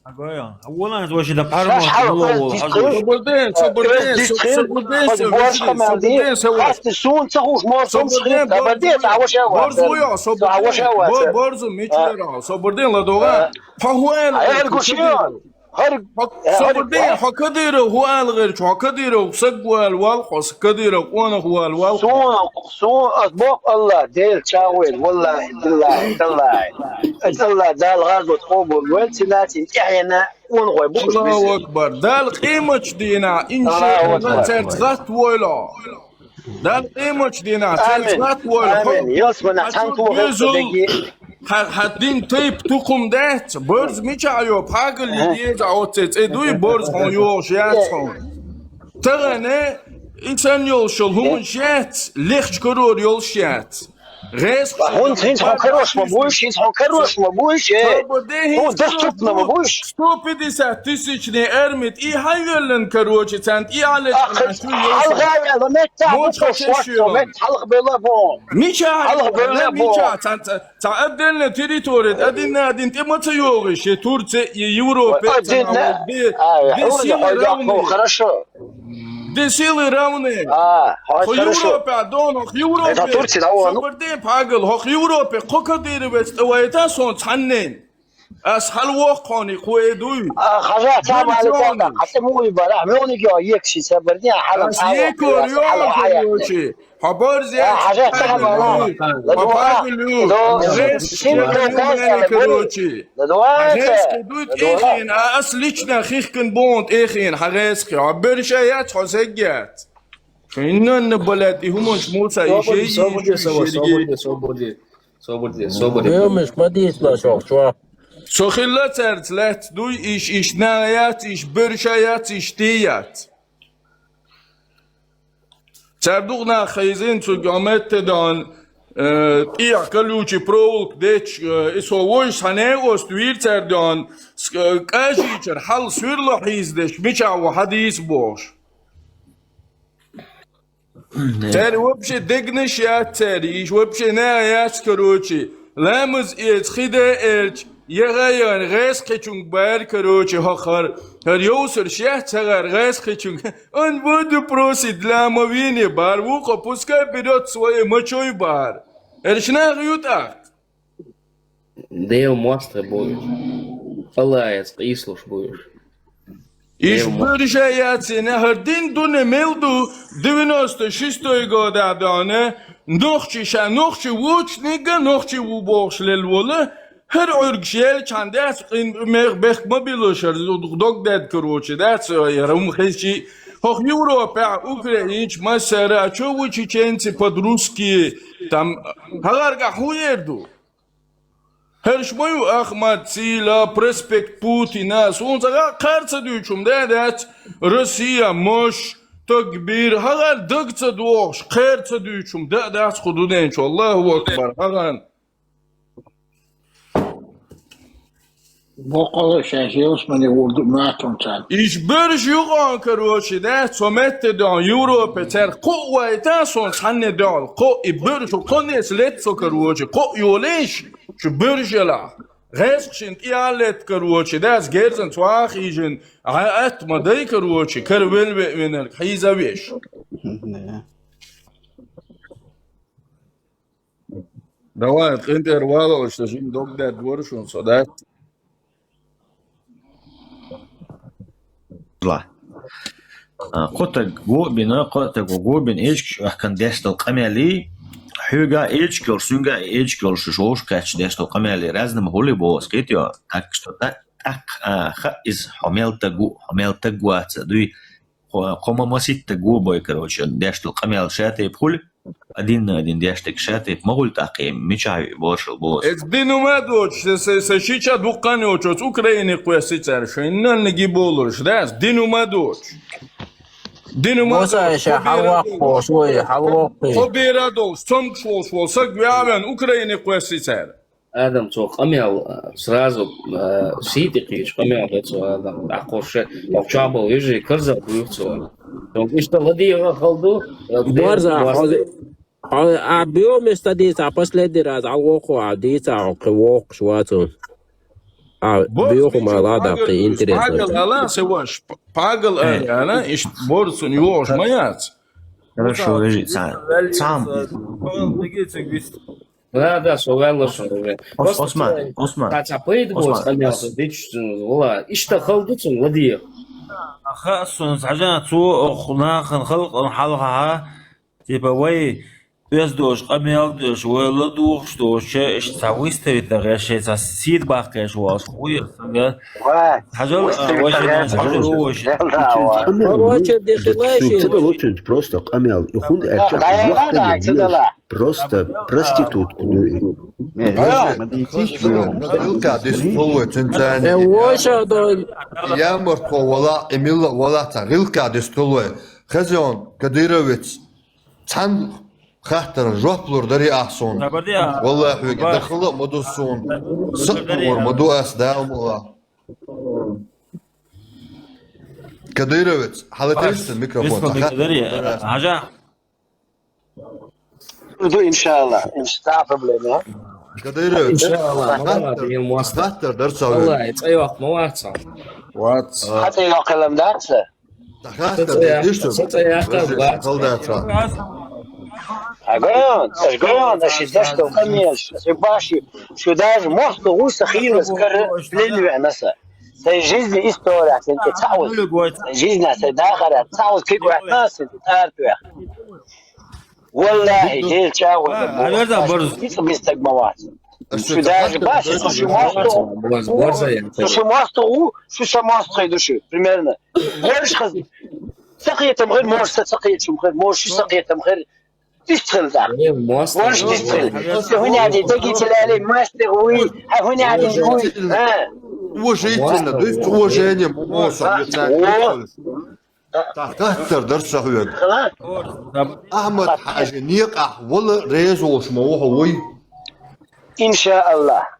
Агоя, вон аз вообще да пару Саш, мар хьал было кхоьз вол, диск хьажу. Хилла. Собарде, собарде, кхоьз диск хилла, собарде, кхоьз собарде, борш собарде, хамалди, собарде, собарде. Хатти сун ца хууш мор сумс хилла, собарде, собарде, та ваша борзу вацар. Йо, собарде, Та ваша вацар. Бо-, борзу, мичара, собарде, ладога. А. Хьо хӀу аьлла, Ай, хӀар гуш собарде. Йо. ХӀар, Хьо, хӀар собарде, хӀар хьо кадира хӀу аьлла гӀерчу, хьо кадира саг вала вал, хьо с-, кадира къонах вала вал. Сун, сун, ас бокъ Аллах, Дел чагӀвел, валлахи, биллахи, таллахи. Ас Аллах, Дала гӀазот къобал вел, цина цин тӀехьена, къонахой бу уж Аллаху бисина. Акбар. Дала къематчу дийнахь, иншааллах, Аллаху Акбар. Цаьрца гӀатта войла. Дала къематчу дийнахь, цаьрца Амин. ГӀатта войла. Амин. Ялсмана Хьан цхьан чуьра тоха безул, деги. Хьан, хьан дин тайп тукхум дац, барз мичахь йо, пхьагал Ага. Еза, оцце цӀе дуй, барз хьун йогӀуш яц хьун. Тахана, и санна йолуш йолу хӀуманаш яц, лехча карор йолуш яц. ГӀеза Ва хӀунда хӀинца хьо карош ма буйш, хӀинца хьо карош ма буйш, э? ХӀунда доступно ма буйш? Сто пятьдесят тысячный армит и хьайвеллан, короче, цан и алечкана Ах, хьалха вела, метта, Моча бу, шварцо, шешура. Метта, хьалха бела, бу. Мича Хьалха бела, бу. Мича, цан, цан, цан отдельная территория, один на один, тӀе ма ца йогӀий, ше Турция и Европе, Один цан на, а, де, а, де хьуна, силы хьойга, равны. Хо, хорошо. Де силы равны. А, хо, Хо хорошо. Европе, а дон, хо Европе. Это Турция, да, вон. Собар де, пхьагал, хо Европе, хо кадыровец, давай это сон, цхьаннен. Ас хьалавоккхуни кху э дуй. А, хьажа, цхьа Дуй мали цхьа, цхьа, хьалавоккхуни. Хьалавоккхуни, бара, меуни гео, екши, ца барни, хьала, Ас хьала, екор хьала, йо, хьала, хьала, короче. Хьо барзе, а, хьажа, цхьа мала. Хьо пхьагал ю. Хьо пхьагал ю. Хьо резко ю, короче. Хьо резко дуй тӀехин, а ас лично хихкан бон тӀехин, хьо резко. Хьо берша яц, хьо сег яц. Хиннан, блядь, и хӀуманаш Муса, и Собар, шей, собар, и собар, шерги. Собар, собар, собар, собар. Мемеш, ма дийцла шох, чохь. Со хилла цаьрца лаьцна дуй, иш, иш нана яц, иш берша яц, иш те яц. Цара дукха нах хезина цуьнга, а метте дан, э, тӀехь колючий проволока дечу, э, и со вуйш цхьа некъост вийра цара дан, с-, э, кӀажийчара хьал суьрло хьийзадеш, мичахь ву хьадийца бохуш. Цаьрга вообще дегнаш яц цаьрга, уж вообще наха яц, короче. Ламаз эца хи дан аьлча, яха ян гӀаьскхичунга бара, короче, хӀокхар. ХӀара йовсарш яц хӀокхар гӀаьскхичунга. Он воду просит для омовения бара, вукхо пускай берёт своей мочой бара. ХӀара шнах ю тӀаккха? Дел мостагӀа бу уж. Аллахьаца къийсалуш бу уж. Иш Дел мо- буржа яцина, хӀара дин дуне мел ду, девяносто шестой года дона, нохчи ша, нохчи вочнига, нохчи ву бохуш лел вола, хӀара Ӏуьргаш елчхьан дац, къин мех бехк ма билуш, хӀара дог дед, короче, дац, яра хӀума хезчи. ХӀокху Европехь, украинчу, массара, а чо ву чеченцы под русские, там, хӀагӀаргахь хӀун ер ду? ХӀерш ма ю Ахмад Сила, проспект Путина, суна цхьа кхер ца дуьйчу хӀума да а дац, Россия, Мош, Тагбир, хӀагӀар даг ца дохуш, кхер ца дуьйчу хӀума да а дац кху дуьнен чу, Аллаху Акбар, хӀагӀан. Боккъала шаьш йолуш ма де вур ду матом царна. Иш берш юкъан, короче, да, цо метте доьгӀна Европе цаьрга кхоъ вайта, сон цхьанне доьгӀна кхоъ, и берш кхонес лет цо, короче, кхоъ йолеш, шу берш ялахь. ГӀезкъ шин тӀе а лет, короче, да, ас герзан цо а хиъжина, Ӏа атта ма дай, короче, кара вел ве винарг хьийза веш. Да. Давай, къинтӀера валалаш, сан жима дог даьдда вара шуна со, да? Ла. А, кхо таг го а бина, кхо таг го а бина, эчкаш ваьккхина деш долу къамелий, хьоьга а эчка йолуш, суьнга а эчка йолуш, уьш вовшах кхаьчча деш долу къамелий разный ма хуьлий боху ас, кхетий хьо? Так что та-, тӀаккха, а, хаьа иза, хьо мел таг ву, хьо мел таг вац а дуй, Кхо-, кхо ма маситтаг го бой, короче, деш долу къамел ша тайпа хуьлу, а динна а дин деш дерг ша тайпа ма хуьлу тӀаккха, мичахь ю и бошал боху ас. Эца дину ма доцуш, сан, сан, сан шича дуккха а йоцуш, оцу Украине кхоьссий цара, шайн нанна ги болурш, да, ас дину ма доцуш. Дину ма Моса доцуш, ша хьалваккхош, вай, хьалваккхий. Кхо бера долуш, цомгуш волуш волу саг веа вен Украине кхоьссий цара. Адам цо къамел, а, сразу, а, сий тӀе кхийча къамел дан цо Адам. ДӀакхуьуш ше, оха чохь болу вежарий карзах буьйху цо. Цо иштта ладийгӀа хала ду, а, Барза, дерриг хьо, хьо, а, боьху места дийца, последний раз, а, воху, а, дийца, хьо кхин вохуш вацу. А, боьху ма ладаккхи, интересно. Пагал ала, се ваш, п-, пагал ала, ала, иштта борцун йохуш ма яц. Хорошо, вежарий, цхьа, цхьа. Да, да, со ваьлла шуна уже. Ос-, просто Осман, цо, Осман. Цхьа, цхьа пайда Осман. Боцу къамел со дича, вала, иштта хала ду цунна, ладийгӀа. Хаьа суна, хьажа, цо оху нахана халкъана хьалхахьа, типа, вай, оьзда долуш къамел а деш, вай ладугӀуш долуш, иштта цхьа выставить дагӀеш, шайн цхьа сийта баккхеш волуш, хуя, ага. Хьажал, а, вай шайн хьажал, вай шайн. Короче, дехилай ши. Ца дало цуьнца просто къамел. И хӀунда аьлча, просто проститутка ду и. Гилка дистхуьлу вай цуьнца. Э, воша дан. Ямарт хьо вала, и милла вала цхьа гилка дистхуьлу вай. Хезон, кадыровец. Цхьана хаттаран жоп лур дарий ахь суна? Валлахьи, хьоьга дахала а ма ду суна. Са а лур ма ду ас, Дала мукъ лахь. Кадыровец, хьала тешна микрофон. Хьажа. Ду, иншалла. Инш-, ца проблема. Кадыровец. Иншалла, хаттар, хаттар дар ца вер. Валлахьи, цӀе йоккха ма вац. Вац. Хьан цӀе йоккха хилам дац? Ца цӀе яккха, ца цӀе яккха, бац. Халдаца. А гон, аш гон, аш и дашто, конечно, аш и баши, шу даже мосту гуса хилас кара плен вена са. Сан жизни история, сан ке цаус. Сан жизни, сан дахара, цаус кик вена, сан ке тартуя. Валлахьи, дел чагӀо. Хьаверда барз. Кицкъ бистаг ма вац. Шу даже баши, шу шу мосту. Шу шу мосту, шу шу мосту хай ду шу, примерно. Борш хаз. Сакхетам гӀир, морш са сакхетам гӀир, морш шу сакхетам гӀир. Истхил да. Э, мосту. Морш истхил. Хьаверда. Хьуняди, дагицалали, мастер вуй, а хьуняди вуй. А. Уважительно, то есть уважение, мосту. О. Та хаттар дар ца хьоьга. Ахьмад-Хьажи некъахь вала реза волуш ма ву хьо вуй? Иншааллах.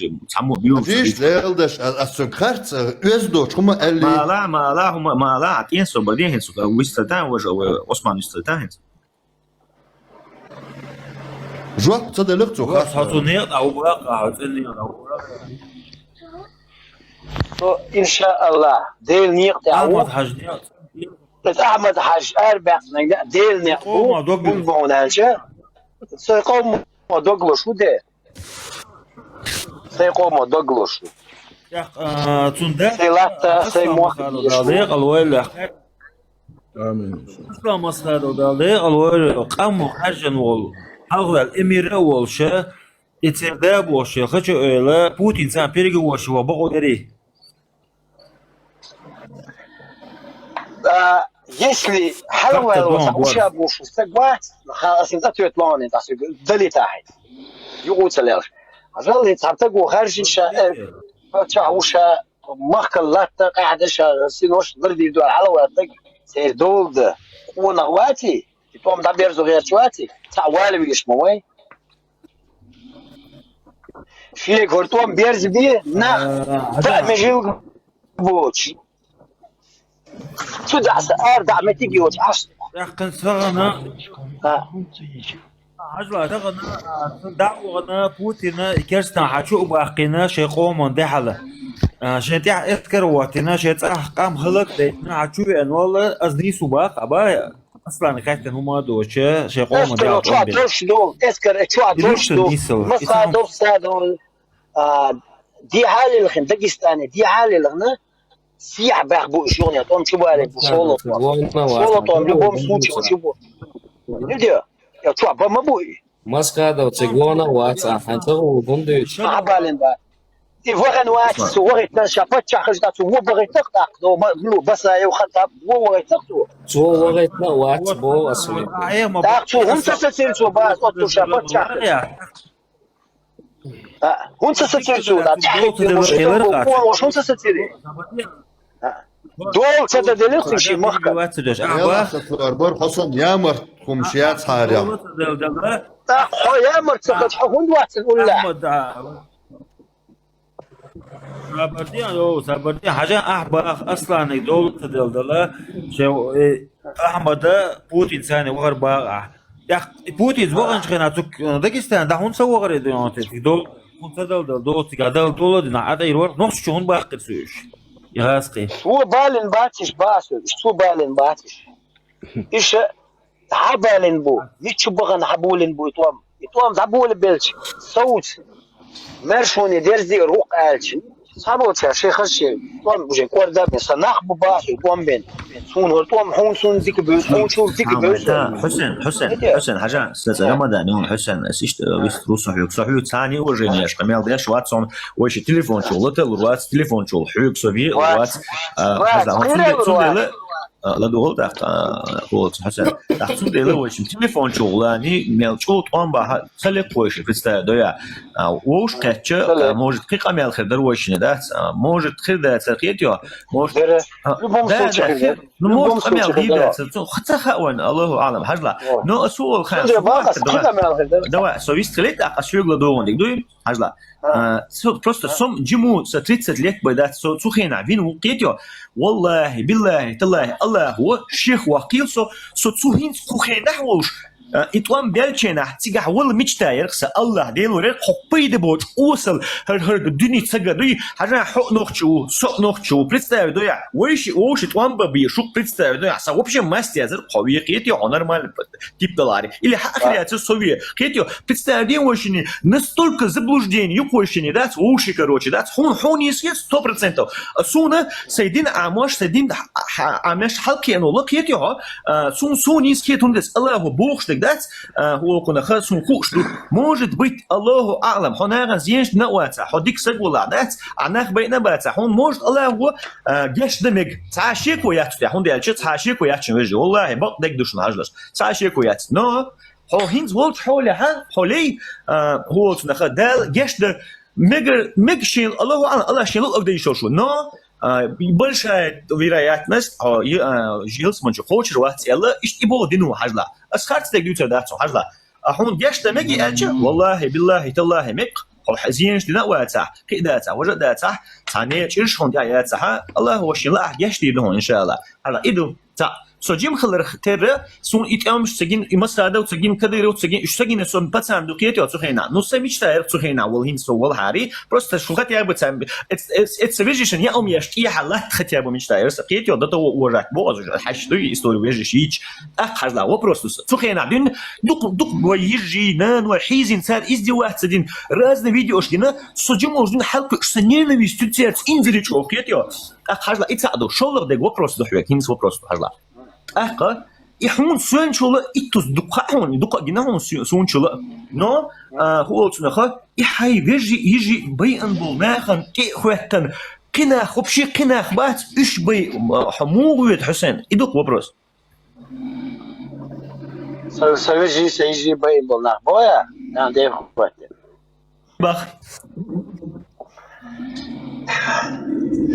вежи, цхьаммо бийо. Виж, лелдаш, аз, аз цунга харц, э, оьзда доч, хӀума алли. Мала, мала, хӀума, мала, а тӀен со баден хӀинца, виста тан важа, Осман виста тан хӀинца. Жоп ца делах цо. Хьо цу некъа тӀа ву бакъа, хьо цӀен некъа тӀа ву бакъа. То, иншааллах, Дела некъа тӀа ву. Ахмад-Хьажа некъа. Ахмад-Хьажа арабаьккхинарг Дела некъа ву. Къомо дог луш. Хьун боху аьлча, сай къомо дог луш ву де. Сай къомо дог луш ву. ТӀаккха, а, цунна да-, сай латта, сай мохк Дала декъал войла. Амин. Ислам Асхадов Дала декъал войла, къам ву хьаьжжина волу, хьалхаваьлла эмира а волуша, и церан да бохуш, хача ойла, Путин царна переговорщик ваха бакъо дарий? А, если хьалхаваьлла цхьа уша бохуш стаг вац, ха, аса цӀа тоьтту лоне, аса далита хьайна. Юкъу ца лелаш. Хьажал, и цхьа стаг ву хаьржина ша, э, паччахь ву ша, махкал латта, къаьхьа ша, синош лардийр ду аьлла хьалхаваьлла стаг, церан дола да, къонах ваций, и тӀом дӀаберзо гӀерташ ваций, цхьаъ вала везаш ма вай. Шега хӀара тӀом берзабе, нах, а, таӀа межил боцуш. Цу дӀаса ара дӀа меттиг йоцу Ӏаш. Яхкан сагана. А. Хьажла сагана, а, дӀа вахана Путина и керстан хьа чу а баккхина шайн къоман дехьала. А, шайн тӀехь эскар а ваттина, шайн цӀахь къам хӀаллак а дайтина, хьа чу веана вала, аз нийсу баккха, а бай. Аслан хаьттина хӀума а доцуш, шайн къоман дехьа чохь тӀом бина. Эскар чохь долуш ду. Масхадов Садов, а, дехьа а лилхина, Дагестане дехьа а лилхина, сехьа баьхна бу уьш юханехь, тӀом чу балийна бу, шолгӀа тӀом. ШолгӀа тӀом, любом случае, чу бу. Нидеа? Я чохь бан ма бу и. Масхадов цига вахана а вац, а, хьайн ца гӀур хӀунда дуьйцу? Ахьа балийна бан. И вахана вац, цо вахийтина ша паччахь хилча, цо вон бахийтина тӀаккха, ну, ма-, ну, Басаев Хаттаб, вон вахийтина цо. Цо вахийтина а вац, боху ас вуьйцу. ТӀаккха цо хӀунда ца сацийра цо, бац, оццул ша паччахь хилча? А, хӀунда ца сацийра цо, да, тӀаьхьа хӀунда ца сацийра? А, дола ца дан делира цо шен махка. Яла сацор бар, хьо санна ямарт хӀумаш яц хьарел. ТӀаккха хьо ямарт ца хилча, хьо хӀунда вац уллехь? Сабарди, йо, Сабарди, хьажа ахь баха Асланиг дола ца делла дала, шен, э, Ахьмада Путин царна вахар баха ахь. ТӀаккха Путин ваханчу хенахь цу Дагестан дӀа хӀунда ца вахара и дон, цигахь дола хӀунда ца дала дала, дола цигахь дала дола дина, Ӏа тӀе йира вара, нохчо хӀунда баккхира цу уьш? Ягъаскъи. Цо балийна бац уж, бац уж, цо балийна бац уж. Иша хьабалийна бу, мичча бахана хьаболийна бу и тӀом. И тӀом дӀаболабелча, совца, маьршоне дерза дера гӀулакх аьлча, цхьаболчар шоай хазача тӀом уже кӀордаб, са нах ба бац уж тӀом бенна. Цунна хӀара тӀом хьона, цунна дика буьйцу, хьона чура дика буьйцу. Хьусен, Хьусен, Хьусен, хьажа, са цӀи Рамадан я, Хьусен, ас иштта вист русу хьоьга. Со хьоьга цхьана а уважени еш къамаьл деш вац, сон вайша телефончул латалур вац, телефончул хьоьга со ве вац. А, хьажа, хьо цундела, цундела, а, ладувгӀал тӀаккха, а, хӀоца Хьусен. ТӀаккха цундела вайша телефончул лани, мел чӀул тӀом бахьа, ца лекха вайша, представь, доя. А, вовш кхетча, а, может, кхы къамаьл хир дар вайшина, дац? А, может, хир дацар, кхетайо? Может, а, любом случае хир дар. Ну, может, къамаьл дий дацар, цу, ца хаьа вайна, Аллаху аӀлам, хьажала. Но а со вол хан, давай, со вист хилийта, а, со хьоьга ладувгӀаниг дуй, хьажала. А, со, просто со жимма, са тридцать лет бай дац, со цу хенахь вина ву, кхетайо? Валлахьи, биллахьи, таллахьи, Аллахьо шех ваккхийла со, со цу хӀинца кху хенахь волуш, а, и тӀом баьлча хенахь, цигахь вала мечта яр-кх са, Аллахь Делора, хьо пайда боцу осал, хӀара, хӀара дуьне ца ган дуй, хьажа, хьо а нохчи ву, со а нохчи ву, представь, доя, вайши, вовши тӀом бан безаш ву-кх, представь, доя, сан вообще маст язар-кх хьо ве, кхетайо, хьо нормально тип даларе. Или хьа ахир яцара со ве, кхетайо, представь, ден вайшинна, настолько заблуждение ю-кх вайшинна, дац, вовши, короче, дац, хьуна, хьуна нийса хет сто процентов. А суна, сайн дин Ӏамош, сайн дин Ӏамеш хьалкхиъна волу, кхетайо хьо, а, суна, суна нийса хета хӀунда аьлча, Аллахьо бохуш дерг дац, а, хӀокхунах суна хууш ду. Может быть, Аллаху аӀлам, хьо нахана зенаш дина а вацахь, хьо дика саг валахь дац, а нах байина а бацахь, хьуна, может, Аллахьо, а, гечдан мега. Цхьа а шеко яц тӀехь, хӀунда аьлча цхьа а шеко яц шуна, вежарий. Валлахьи, бакъ дерг ду шуна хьажалаш. Цхьа а шеко яц. Но хьо хӀинца волчу хьолехь, хьо лей, а, хӀоцунах Дала гечдан мега, мега шен, Аллаху аӀлам, Аллахь шен луъург дан йиш йолуш ву. Но, а, большая вероятность, хьо, й-, а, ялсамани чу кхочур вац аьлла, иштта и боху дин ву хьажала. Ас харц дерг дуьйцур дац хьуна хьажала. А хьуна гечдан мега аьлча, валлахьи, биллахьи, таллахьи, мега, хьо хьа-, зенаш дина а вацахь, кхин а дацахь, важа а дацахь, цхьа некъа чӀирш хьуна тӀехь яцахь, Аллахьо шен лаахь гечдийр ду хьуна, иншаАллахь. Хьажала, и ду. Цхьаъ, со жима хиларх терра, суна и тӀемаш ца гина, и Масхадов ца гина, Кадыров ца гина, уьш ца гина, со пацан ду, кхетайо, цу хенахь. Ну, сан мечта яр-кх цу хенахь вала хӀинца со валахьара, просто шу хотя бы цхьа, эц-, эц-, эца вежаршна яа хӀума еш, тӀехьа латта хотя бы мечта яр сан, кхетайо, до того уважать боху ас уьш, хьаьшаш дуй, историю вежарш йийцча. ТӀаккха хьажала, вопрос ду сан. Цу хенахь дуьйна дукха, дукха вай йижарий, нана вай хьийзина, цара издеваться ца дина, разные видеош гина, со жима волуш дуьйна хьалакхуьуш, сан ненависть ю цаьрца инзаре чӀогӀа, кхетайо. ТӀаккха хьажала, и цхьаъ ду, шолгӀа дерг вопрос ду хьоьга, хӀинца вопрос ду, хьажала. ТӀаккха, и хьуна соьнчула иттуза дукха хаьа хьуна, и дукха а гина хьуна су-, суьнчула. Но, а, хӀу олу цунах, и хьайн вежарий, йижарий байина болу нахана тӀе а хӀоьттина, кхин нах, вообще кхин нах бац, уьш бай, а, хьо муха воьду, Хьусен? И ду-кх вопрос. Сан, сан вежарий, сан йижарий байина болу нах боху, нах тӀе а хӀоьттина. Бах.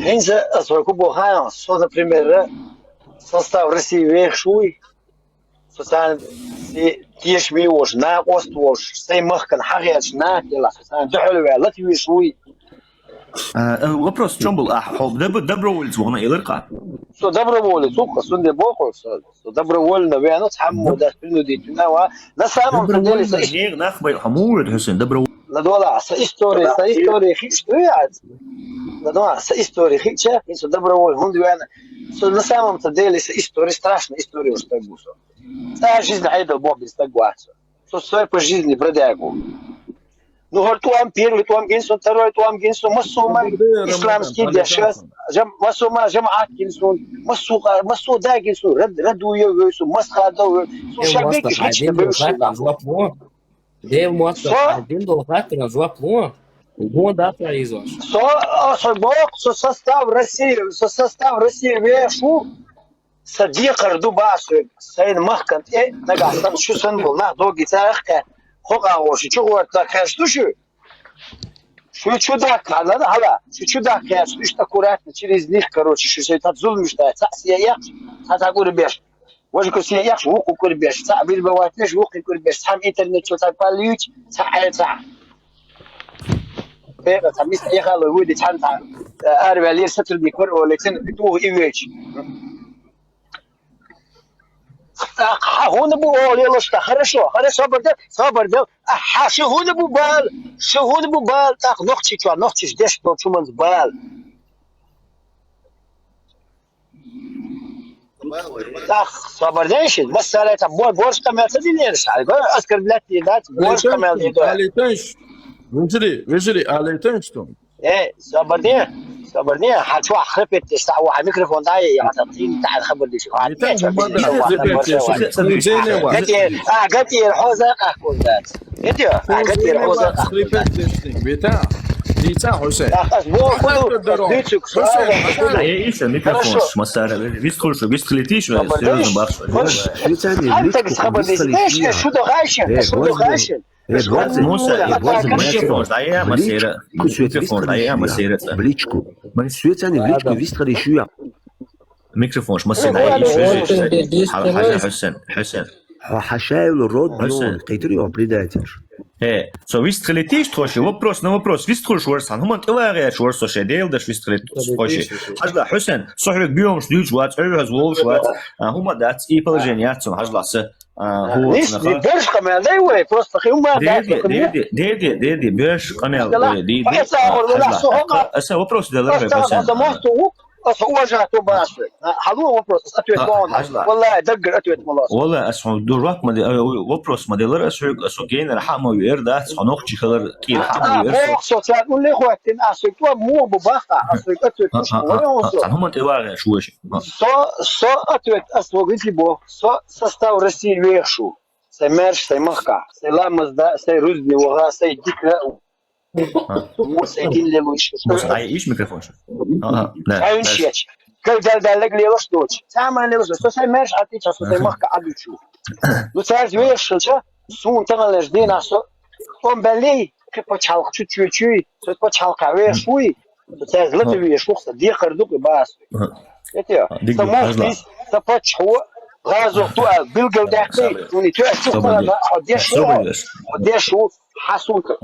ХӀинца ас вай хӀун боху хаьий, со, например, состав России вехаш вуй, со царна се-, тешаме а волуш, накъост а волуш, сайн махкана хьагӀерташ нах а делахь, со царна дуьхьал ваьлла лата везаш вуй. А, э, вопрос в чём был? А, хьо доб-, доброволец вахана элира-кх? Со доброволец ву-кх, цундела боху со. Со добровольно веана, цхьаммо дац принудительно ван. На самом-то деле, со иш- Добровольно нехан нах бай, хьо муха воьду, Хьусен, добровольно? ЛадогӀал, сан история, сан история хиъча дуй хьуна? ЛадогӀал, сан история хиъча, хӀинца со добровольно хӀунда веана? Со на самом-то деле, сан история, страшная история уж стаг ву со. Цхьа а жизнь хьайдал боху бен стаг вац со. Со сой по жизни бродяга ву. Ну, хӀара тӀом, первый тӀом гина суна, второй тӀом гина суна, массо а ма исламский деш, жам-, массо а ма жамаӀат гина суна, массо а, массо а да гина суна, Рад-, Радуев вевза суна, Масхадов вевза суна, ша бегиш личка бевза суна. Дел мотта, хьайн дин долу хаттаран жоп ло, гон дац изош. Со, а, со боху, со состав России, со состав России веш ву, сан декхар ду боху соьга, сайна махкана тӀе, нагахь санна шу санна болу нах догий царах кхаьчна, хӀокху агӀор шу чу гӀортарх кхаьчна ду шу? Шу чу даккха, хьала, хьала, шу чу даккха кхаьчна ду, иштта аккуратно через них, короче, шу шайн цхьа зуламаш дай, цхьаъ се эккхаш, цхьа цхьа кӀур беш. Важа кху се эккхаш, вукху кӀур беш, цхьаъ билбан ваьттинарш, вукху кӀур беш, цхьамма интернет чу цхьа пал юьйцу, цхьаъ, э, цхьаъ. Бекъа цхьа миска яхалой вуьйди цхьаьна цхьа, э, араваьллера сотрудник вара олий, цуьнан тӀугӀа и веача. Ахьа хӀунда бу олий луш тӀаккха? Хорошо, хорошо, собар де, собар де. Ахьа шу хӀунда бу бала? Шу хӀунда бу бала? ТӀаккха нохчий чохь, нохчийчу деш долчу хӀуманца бала. Так, собар де ши, массара тӀа бо-, борш къамаьл ца динера ша. Го, оскорблять де дац, борш къамаьл де до. Алитанш. Вежари, вежари, алитанш ту. Э, собар де, собар де, хьа чу хрипет де, ста, ва, микрофон дай, я, там, тин, та, хабар де ши. Алитанш, хабар де ши. Гати, а, гати, хоза, как он дац. Видео? А, гати, хоза, как он дац. Хрипет де ши. Вита, дица, Хусейн. Так, а, во, худу, дицук, Хусейн. Э, иша, микрофон, массара, вист хулшу, вист хилитиш, серьёзно бахш. Швейцария, Антакс хабар де ши. Знаешь, что догайши? Что догайши? Э, Муса, э, Муса, микрофон, да, я, массара. Микрофон, да, я, массара. В личку. Швейцария, в личку, вист хилитиш. Микрофон, массара, да, я, Хусейн, Хусейн. Хьажа, Хусейн, Хусейн. Хьо хьашаевлу род Хусейн. Нон, кхетар йо предатель. Э, со вист хилитиш тхо ши, вопрос на вопрос. Вист хулш вар сан, хӀуман тӀе вагӀеш вар со ши, Дела даш вист хилитиш тхо ши. Хьажла, Хусейн, со хьоьга биомаш дуьйцуш вац, Ӏовхьаз волуш вац, а, хӀума дац, и положение яц сон, хьажла са. А, хӀу Нис, цунаха. Берш къамаьл дай вай, просто хи хӀума дац. Деди, деди, деди, деди, берш къамаьл дай, деди. Хьажла, аса вопрос делар вай, Хусейн. Аса уважать у вас. Хьалу вопрос, аса ответ ма ло. Хьажла. Валлахи, даггара ответ ма ло. Валлахи, ас хьуна ду жоп ма де, э, вопрос ма делар, ас хьоьга, ас хьоьга генара хьа ма вер дац, хьо нохчи хилар кӀира хьа ма вер. Бох, со царна улле хӀоттина, ас хьоьга ма бу баха, ас хьоьга ответ туш ма ло. Сан хӀуман тӀе вагӀеш вуш. Со, со ответ ас хьоьга ити бо, со состав России вехаш ву. Сай маьрша, сай махка, сай ламаз да, сай рузни ваха, сай дика. Муса, дин лелуш. Муса, ай, иш микрофон шу. Ага, да. Ай, иш яч. Кай дал дал лег лелуш доч. Сама лелуш, со сай маьрша хьатича, со сай махка Ӏадучу. Ну, царз вешалча, сун таган леш дина со. Он балей, кхи пачхьалкх чу чу чу, со пачхьалкха веш вуй. Со царз лата веш вух, со декхар дукъ и бас. Эти, со мохтис, со пачхьо, гӀазот ту а билгал даккхи, уни ту а сухмана, хьо деш ву, хьо деш ву, хьасунка.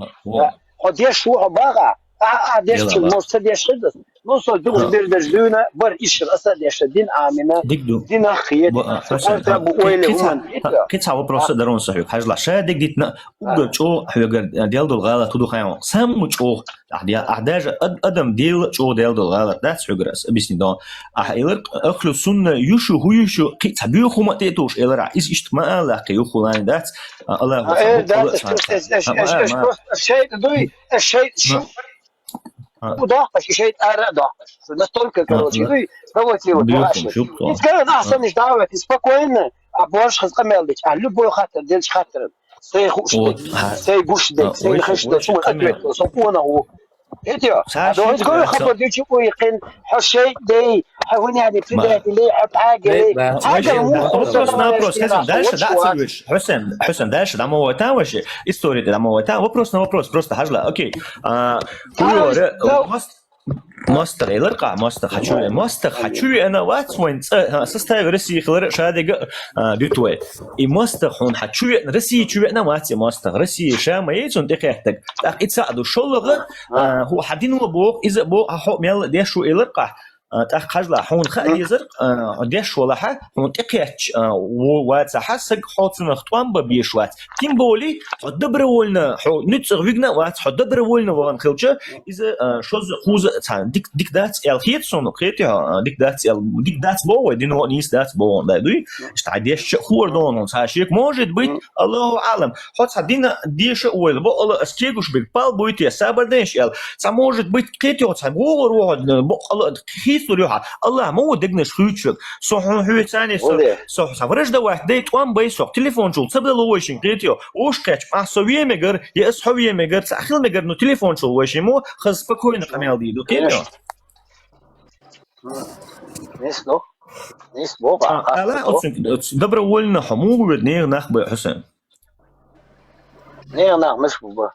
Хьо деш ву, хьо бага, а, а, деш чу, может, ца деш хидас. Ну, со дугу бирдаш дуна, бар ишр аса деш, дин амина, дин ахиет, со контра бу ойле уман. Кица вопрос дарон сахи, хьажла, ша диг дитна, уга чо, хьвегар, дел дол гала, туду хайон. Сам му чо, а, я, а, даже ад-, адам дел чо, дел дол гала, дац хьвегар, ас, объясни дон. А, илар, ахлю сунна, юшу, ху юшу, кица бюху ма те туш, илар, ис ишт ма Аллах, ки юху лани дац, а, Аллах, э, да, шейт дуй, шейт шу. Удахаш, шейт ара дахаш. Настолько, короче, дуй, провоцировать. Ит кара нахсан иш давать, спокойно, а борш хаз къамел дич, а любой хатар, делч хатар. Сей хуш, сей гуш дек, сей хаш дек, суман ответ, со пона у. Эти, а до хаз гой хабар дичи уй кин, хо шейт дей, хо хуняни предателей, хо тагелей. Вопрос на вопрос, Хасан, дальше, да, Цуевич? Хасан, Хасан, дальше, да, мова там вообще, история, да, мова там, вопрос на вопрос, просто хажла, окей. А, куёре, мост, мостер, элар ка, мостер, хочу, мостер, хочу, и она вац, вон, составе России хилар, шадега, а, битвой. И мостер, он хочу, России чуе, она вац, и мостер, России, ша, моей, он тихо, так, так, и цаду, шоллага, а, ху, хадин ло бог, из бог, а, хо, мел, дешу, элар ка, а, тӀаккха хьажла, хьуна хаа дезар, а, деш валахьа, хьуна тӀекхетч, а, во-, вацахьа, саг хьо цунах тӀом ба беш вац. Тем более, хьо добровольно, хьо нуьцӀах вигна вац, хьо добровольно вагӀан хилча, иза, а, шоза, хуза, цхьа, дик, дик дац, эл хет сону, хет хьо, а, дик дац, эл, дик дац бо вай, дино нийс дац бо вон, дай дуй? Ишта деш ча хуар дону, цхьа шек, может быть, Аллаху алам. Хьо цхьа дина деша ойла, бо Алла ас кегуш биг, пал буйте, сабар деш эл. Цхьа может быть, кхетё, цхьа гогор вохо, бо Алла хистур юха. Аллах ма ву дегнаш хуьйчуг. Со хьун хуьйцане, со, со, со враждовать дай тӀом бай со. Телефон чул ца бел войшин кхетё. Ош кхеч, а со вемегар, я ас хьо вемегар, ца хил мегар, ну телефон чул войшин мо, хаз спокойно къамел ди ду кхетё. Нис ду. Нис бо, а, ба, ала, оцин, добровольно хьо мугу вед нег нах бай, Хусейн. Не, на, миш бу.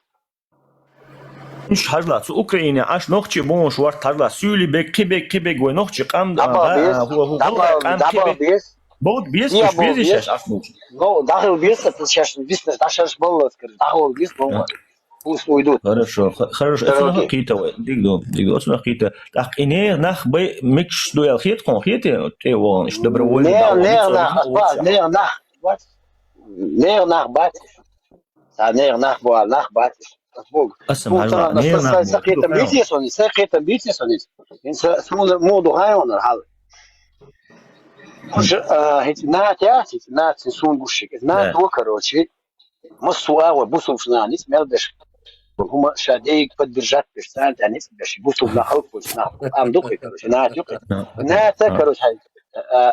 Иш хьажла, цу Украине аш нохчи бонш варт хьажла, сюли бек, кхи бек, кхи бек вай нохчи къам, а, ху, ху, къам, кхи бек. Бод бес, иш бес, иш аш нохчи. Ну, дахил бес, это сейчас бес, да, сейчас было, скажи, дахил бес, бо. Пусть уйдут. Хорошо, х-, хорошо. Это на хакита вай. Диг ду, диг ду, на хакита. Так, и не нах бай, микш дуял хет, кон хет, те вон, иш добровольно. Не, не нах, не нах. Не нах бат. Са не нах бо, нах бат. Бог. Асам хажла, не нах бо. Сакита битис он, сакита битис он. Ин са, суму, муду хайон, хал. Уж, а, хӀинца НАТО яц, хӀинца НАТО сун гушшиг. НАТО, короче, массо а агӀор бусулба нах ницкъ мел беш. ХӀума ша дайга поддержать беш, царна тӀа ницкъ беш, бусулба нах халкъ беш нах. Ам дукхи, короче, НАТО юкъе. НАТО, короче, хай, а,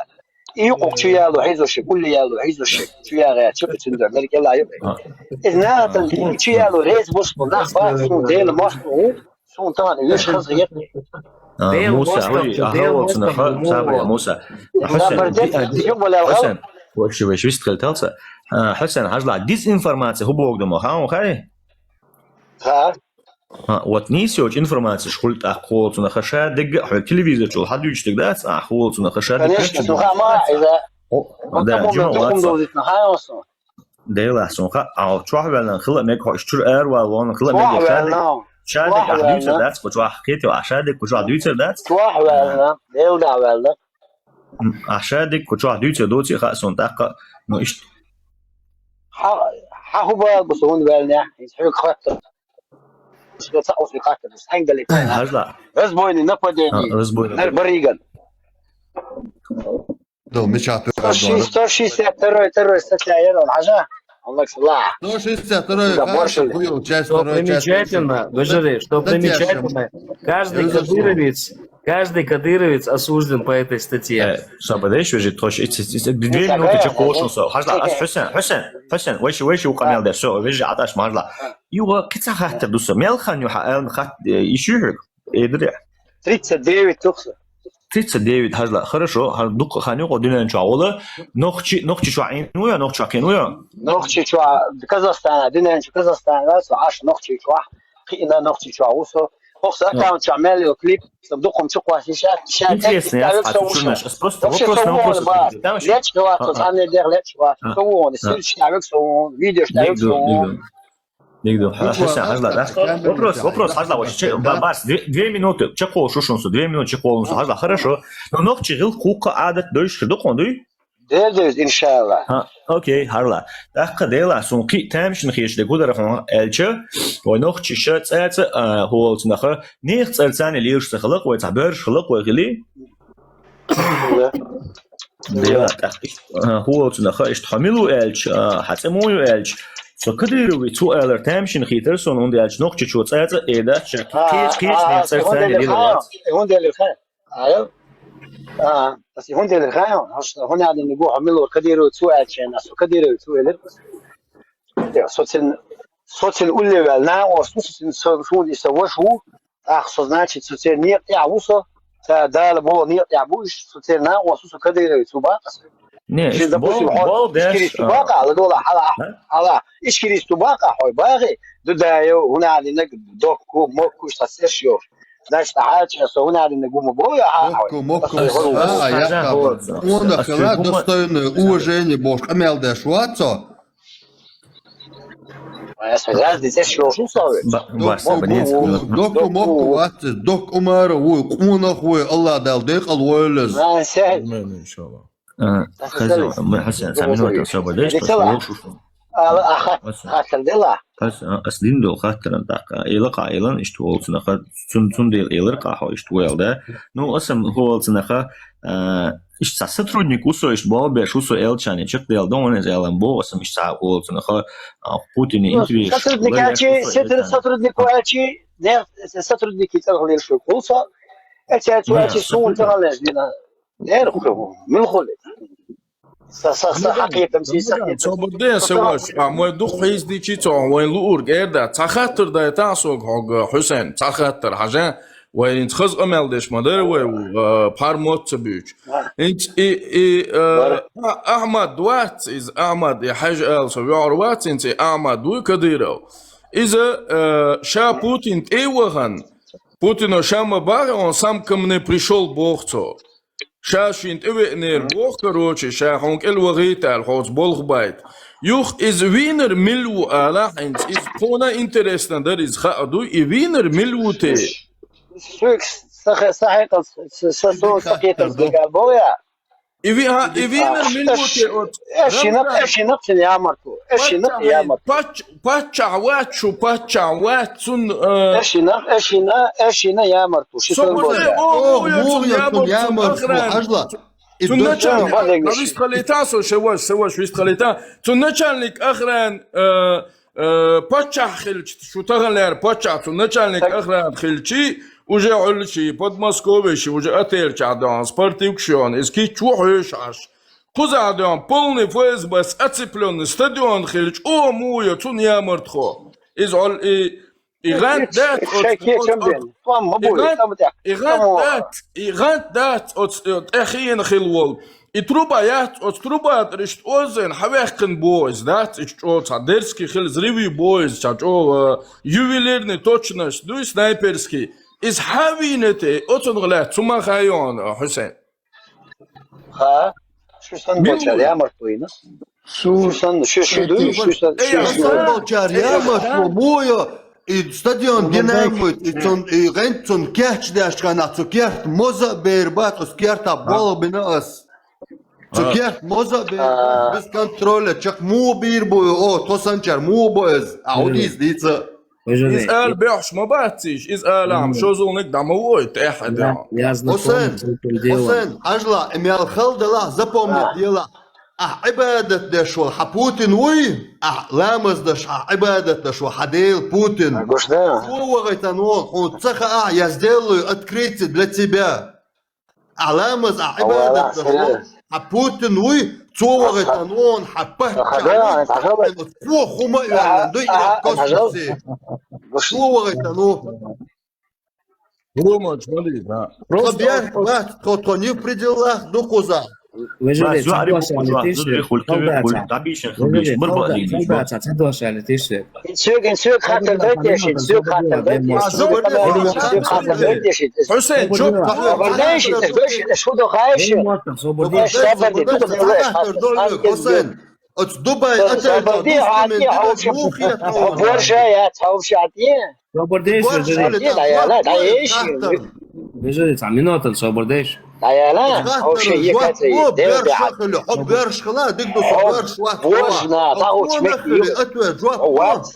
и юкъе чу яло хьийзо ши, улли яло хьийзо ши, чу ягӀа, чу кхи цундра, мер кӀела юкъе. Из НАТО чу яло рез бусулба нах ба, сун Дела мостагӀа, сун тахана веш хаза гет. А, Дел Муса, мостагӀа, ой, а, Дел хавал цуна мостагӀа, ха-, Муса. Сабри, Муса. Хьусен, Сабри, ди-, а, ди-, юкъе балал Хьусен, вообще, вообще, вист хилталца. А, Хьусен, хьажла, дезинформация, хӀу богдума, ха, хай? Ха. А, вот нийса йоч информация шхуль тӀаккха хӀула цуна хаша дегга, хьо телевизор чул хьадуьйчу дег дац, а, хӀула цуна хаша дегга. Конечно, ну, ха, ма, иза. О, да, жума ваца. Дела, сун ха, а, чохь ваьлла хила мег хьо, иш чур эр вал вон хила мег. Чохь ваьлла. Шадик, шадик, а, дуьйцар дац, кху чохь хетив, а, шадик, кху чохь дуьйцар дац. Чохь ваьлла, Дела да ваьлла. М, а шадик, кху чохь дуьйцар доций ха, сун тӀаккха, ну, ишт. Хьа, хьа хӀу бал бу сун ваьлла, иза хьоьга хатта. Что ца оси хатта, хьанга дали. Хьажла. Разбойный нападение. А, разбойный. Нар бариган. Дал мича сто шестьдесят второй, второй статья ярон, хьажа? Аллах сала. Сто шестьдесят второй, да, больше. Часть второй, часть. Что примечательно, Бажаре, что примечательно, каждый кадыровец, каждый кадыровец осужден по этой статье. Э, сабадеш, вежи, тхош, ис-, ис-, ис-, две минуты чекошун со. Хьажла, ас Хьусен, Хьусен, Хьусен, веши, веши, у камел дер, со, вежи, аташ, мажла. Юга кица хаттар ду со. Мел хан ю хьа, эл хат, э, иши хьуг, эдре. Тридцать девять тухса. Тридцать девять, хьажла. Хорошо, хьа, дукха хан ю, кхо дуьнен чохь вола. Нохчи, нохчи чохь ин вуя, нохчи чохь кхин вуя? Нохчи чохь, Казахстан, дуьнен чу Казахстан, со Ӏаш нохчи чохь, кхиъна нохчи чохь ву со. Охса аккаунт чохь мел йо клип, со дукхум чу кхоссиша, ша интересный, я, ас просто вопрос на вопрос. Леч хват, со цхьанне дех леч хват. Со вон, сил чтавек со вон, видео чтавек со вон. Дигду, хьа-, хьа-, хьажла, да? Вопрос, вопрос, хьажла, вообще, ба-, барс, две, две минуты, чекхо шушун су, две минуты чекхо су, хьажла, хорошо. Но нохчи гӀил кхукха Ӏадат дойш хир дукхун дуй? Дер дойш, иншалла. Ха, окей, хьажла. ТӀаккха Дела, сун кхи тамашин хеш де гударафон элча, вай нохчи ша цаца, а, хӀуолцунаха, нех царцани лирш ца халакъ, вай ца бёрш халакъ, вай гӀили? Дела, тӀаккха иштта, а, хӀуолцунаха, иштта хьо мила ву аьлча, а, хьан цӀе муй ву аьлча, со Кадыровы цу аьлар тамашийна хийтар сон, хӀунда аьлча Нохчийчо цӀаьцӀа э дац, ша кхеча, кхеча нехцара цӀаьна лела вац. ХӀунда элир хан? Айо? А, ас хӀунда элир хан? Хьо аьлла гу, хьо мила ву Кадыровы цу аьлча, ас со Кадыровы цу элир. Социн, социн уллеваьл, на, о, со, со, со, со, со, вашу, ТӀаккха со, значит, со церан некъа тӀехь ву со, ца Дала боху некъа тӀехь бу уьш, со церан накъост ву со Кадыровец ву бакъ аса. Не, шин, допустим, хьо бал деш, Ичкерис ту бакъ, ала дола, хьала, хьала, Ичкерис ту бакъ, хьой бахи, Дудаев, хӀунанинаг, Докку, Мокку, иштта церш йо. Значит, хьалча со хӀунанинаг ву ма бо я, хьа, хьой. Докку, Мокку, а, а, я хабар. Она хила достойное уважение боху къамел деш вац со. Аса гӀаз дицӀеш йолуш ву со вуьйцу. Ба-, Барса, Докку, Докку, Докку, Мокку вац, Докку Умаров вуй, къонах вуй, Аллах Дала декъал войла иза. Амин, иншаллах. А, хаза, ма, Хьасан, цхьа минута, собар деш, просто йолуш ву. Ала, а, хат-, хаттар дела? Ас, а, ас дин долу хаттаран тӀаккха. Эла кхаъ, элан иштта волу цунаха, цун-, цундела элар кхаъ хьо иштта ву аьлла, да? Ну, аса хӀу волу цунаха, а, иштта цхьа сотрудник ву со, иштта болх беш ву со элчане чекхдела дон, иза аьлла боху, аса иштта цхьа волу цунаха, а, Путине интервью. Сотрудник аьлчи, сотр-, сотрудник аьлчи, не, сотрудники цӀарах лелаш ву со. Эцаьрца аьлчи, суна цӀарах лелаш дина. Нера хӀу, мила хуьлу? Са, са, са хьакхетам, си са хьакхетам. Собар де, са ваш, а, мой дукха хьийза дичи цо, вайн луург эр дац. Цхьа хаттар дайтахьа сога хьога, Хьусен, цхьа хаттар, хьажа, вай хӀинца хаза къамел деш ма дара вай, а, пхьар мотт ца буьйчу. ХӀинца и, и, а, Ахьмад вац иза, Ахьмад, и хьаьжа ала со вуьгӀур вац, хӀинца и Ахьмад вуй Кадыров. Иза, а, ша Путин тӀе а вахана, Путино ша ма бахьа, он сам ко мне пришёл боху цо. Ша шена тӀевеанера боху, короче, ша хьуна кӀел вахийта аьлла, хьоца болх байта. Юха иза вийнар мила ву ала хьайнца, иза тхуна интересно дара, иза хаа дуй, и вийнар мила ву те? Суьйк са хе-, са хьекъал, са, са, со, са хетар дигар бо я? И ви-, а, и вийнар мила ву те оцу? Эшина, эшина цин ямарту, эшина ямарту. Пач-, Паччахь вац шу, паччахь вац цунна, а. Эшина, эшина, эшина ямарту. Ши со сон уже болча. О, о, муха я цунна ямарту, хьажла. Цу начальник, а вист халита со, шеваш, шеваш вист халита. Цу начальник охран, э, э, паччахь хилча, шу таханлер паччахь, цу начальник охран хилчи, уже уличи, Подмосковье ши, уже отель чахдон, спортивк шон, из кич ву хьоьш аш. Кузахдон, полный Ф С Б с оцепленный стадион хилча, о, муя, цун ямарт хо. Из ол и И гӀант дац оц, шай кечам оц, бен. Том ма и буй, гӀант, там да. И гӀант Там дац, и гӀант дац оц, э, тӀехьена хила волу. И труба яц оц, труба тӀера иштта оззина хьаваьккхина бо иза дац, иштта чӀогӀа цхьа дерзкий хила зривий бо иза, цхьа чӀогӀа, э, ювелирный точность дуй, снайперский. Иза хьавийна те, оцунах лаьцна цу ма хайона, Хьусен. Ха, шу сан Мин бочар, вуй? Ямарт вуйна. Шу Шу сан, шу, шу дуй, шу сан, Эй, шу, шу. Сан бочар, ямарт ву, муйо, и стадион Динамо, и цун, и гӀент цун кечдеш хана, цу керт моза бер бац, ас керта болх бина ас. Цу А. керт моза бер бац, А. без контроля, чак му бир бу, о, то санчар му бу эз, а удиз дица. Иза ала бехаш ма бац иза, иза ала ам шозулник дӀа ма вой, тӀехьа дӀа. Я, я знаком Хусен, с этим делом. Хусен, хьажла, и мел хала делахь, запомнить делахь. Ахь Ӏибадат деш волу хьан Путин вуй? Ахь ламаз даш, ахь Ӏибадат даш волу хьан Дела Путин. Гуш да. Цо вахийтан волу, хьуна ца хаахь, я сделаю открытие для тебя. Ахь ламаз, ахь Ӏибадат даш волу хьан Путин вуй? Цо вахийтан волу хьан паччахь вуй? Цо хӀума а йоьллина дуй, и космосе. Цо вахийтан волу. Ромач, вали, да. Просто бер бац, тхо, тхо не в пределах ду кхуза. Вы же ведь соглашали тише, солдата. Вы же ведь солдата, солдата, соглашали тише. Инсук, инсук хатар дайтеши, инсук хатар дайтеши. Хусейн, чё? Собор дайши, шу дохайши. Собор дайши. Хусейн, оц Дубай отель, собор дайши, хьовши атье. Собор дайши, даяла, дайши. Бежали, цхьа минута, собор дайши. Даяла, хьовши екаца, дел дяхьа. Хьо берш хила, диг ду со берш вац. Божна, дагӀучу мекки ю. Ответ, жоп. Вац.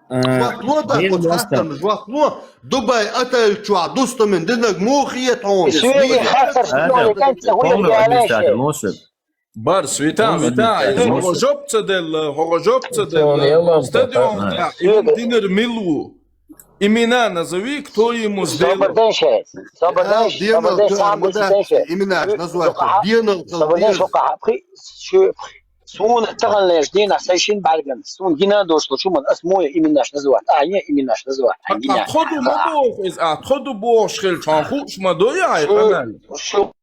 Жоп ло, да, Дел кху моста. Хаттарна жоп ло. Дубай отель чохь дустамин динаг муха хета хьуна? Суьйли хаттар, Адам, суьйли кӀанца, полный хӀума администратор, яла, ло суьйли. Бар, Света, Света, хьо жоп ца делла, хьо жоп ца делла. Стадион тӀехь, и хӀума динар мила ву? Имена назови, кто ему сделал. Собар дайши, собар дайши, собар дайши, сам дайши. Именаш назвать. Денал собар дайши, шу кхаьа, пхи, шу, суна таханлерчу дийнахь сайн шина бӀаьргана, суна гина дошло чу ман, ас муя именаш называть, а, е именаш называть, а, гина. А тхо ду ма боху иза, а тхо ду бохуш хилча, хьан хууш ма ду яхьа, шу, шу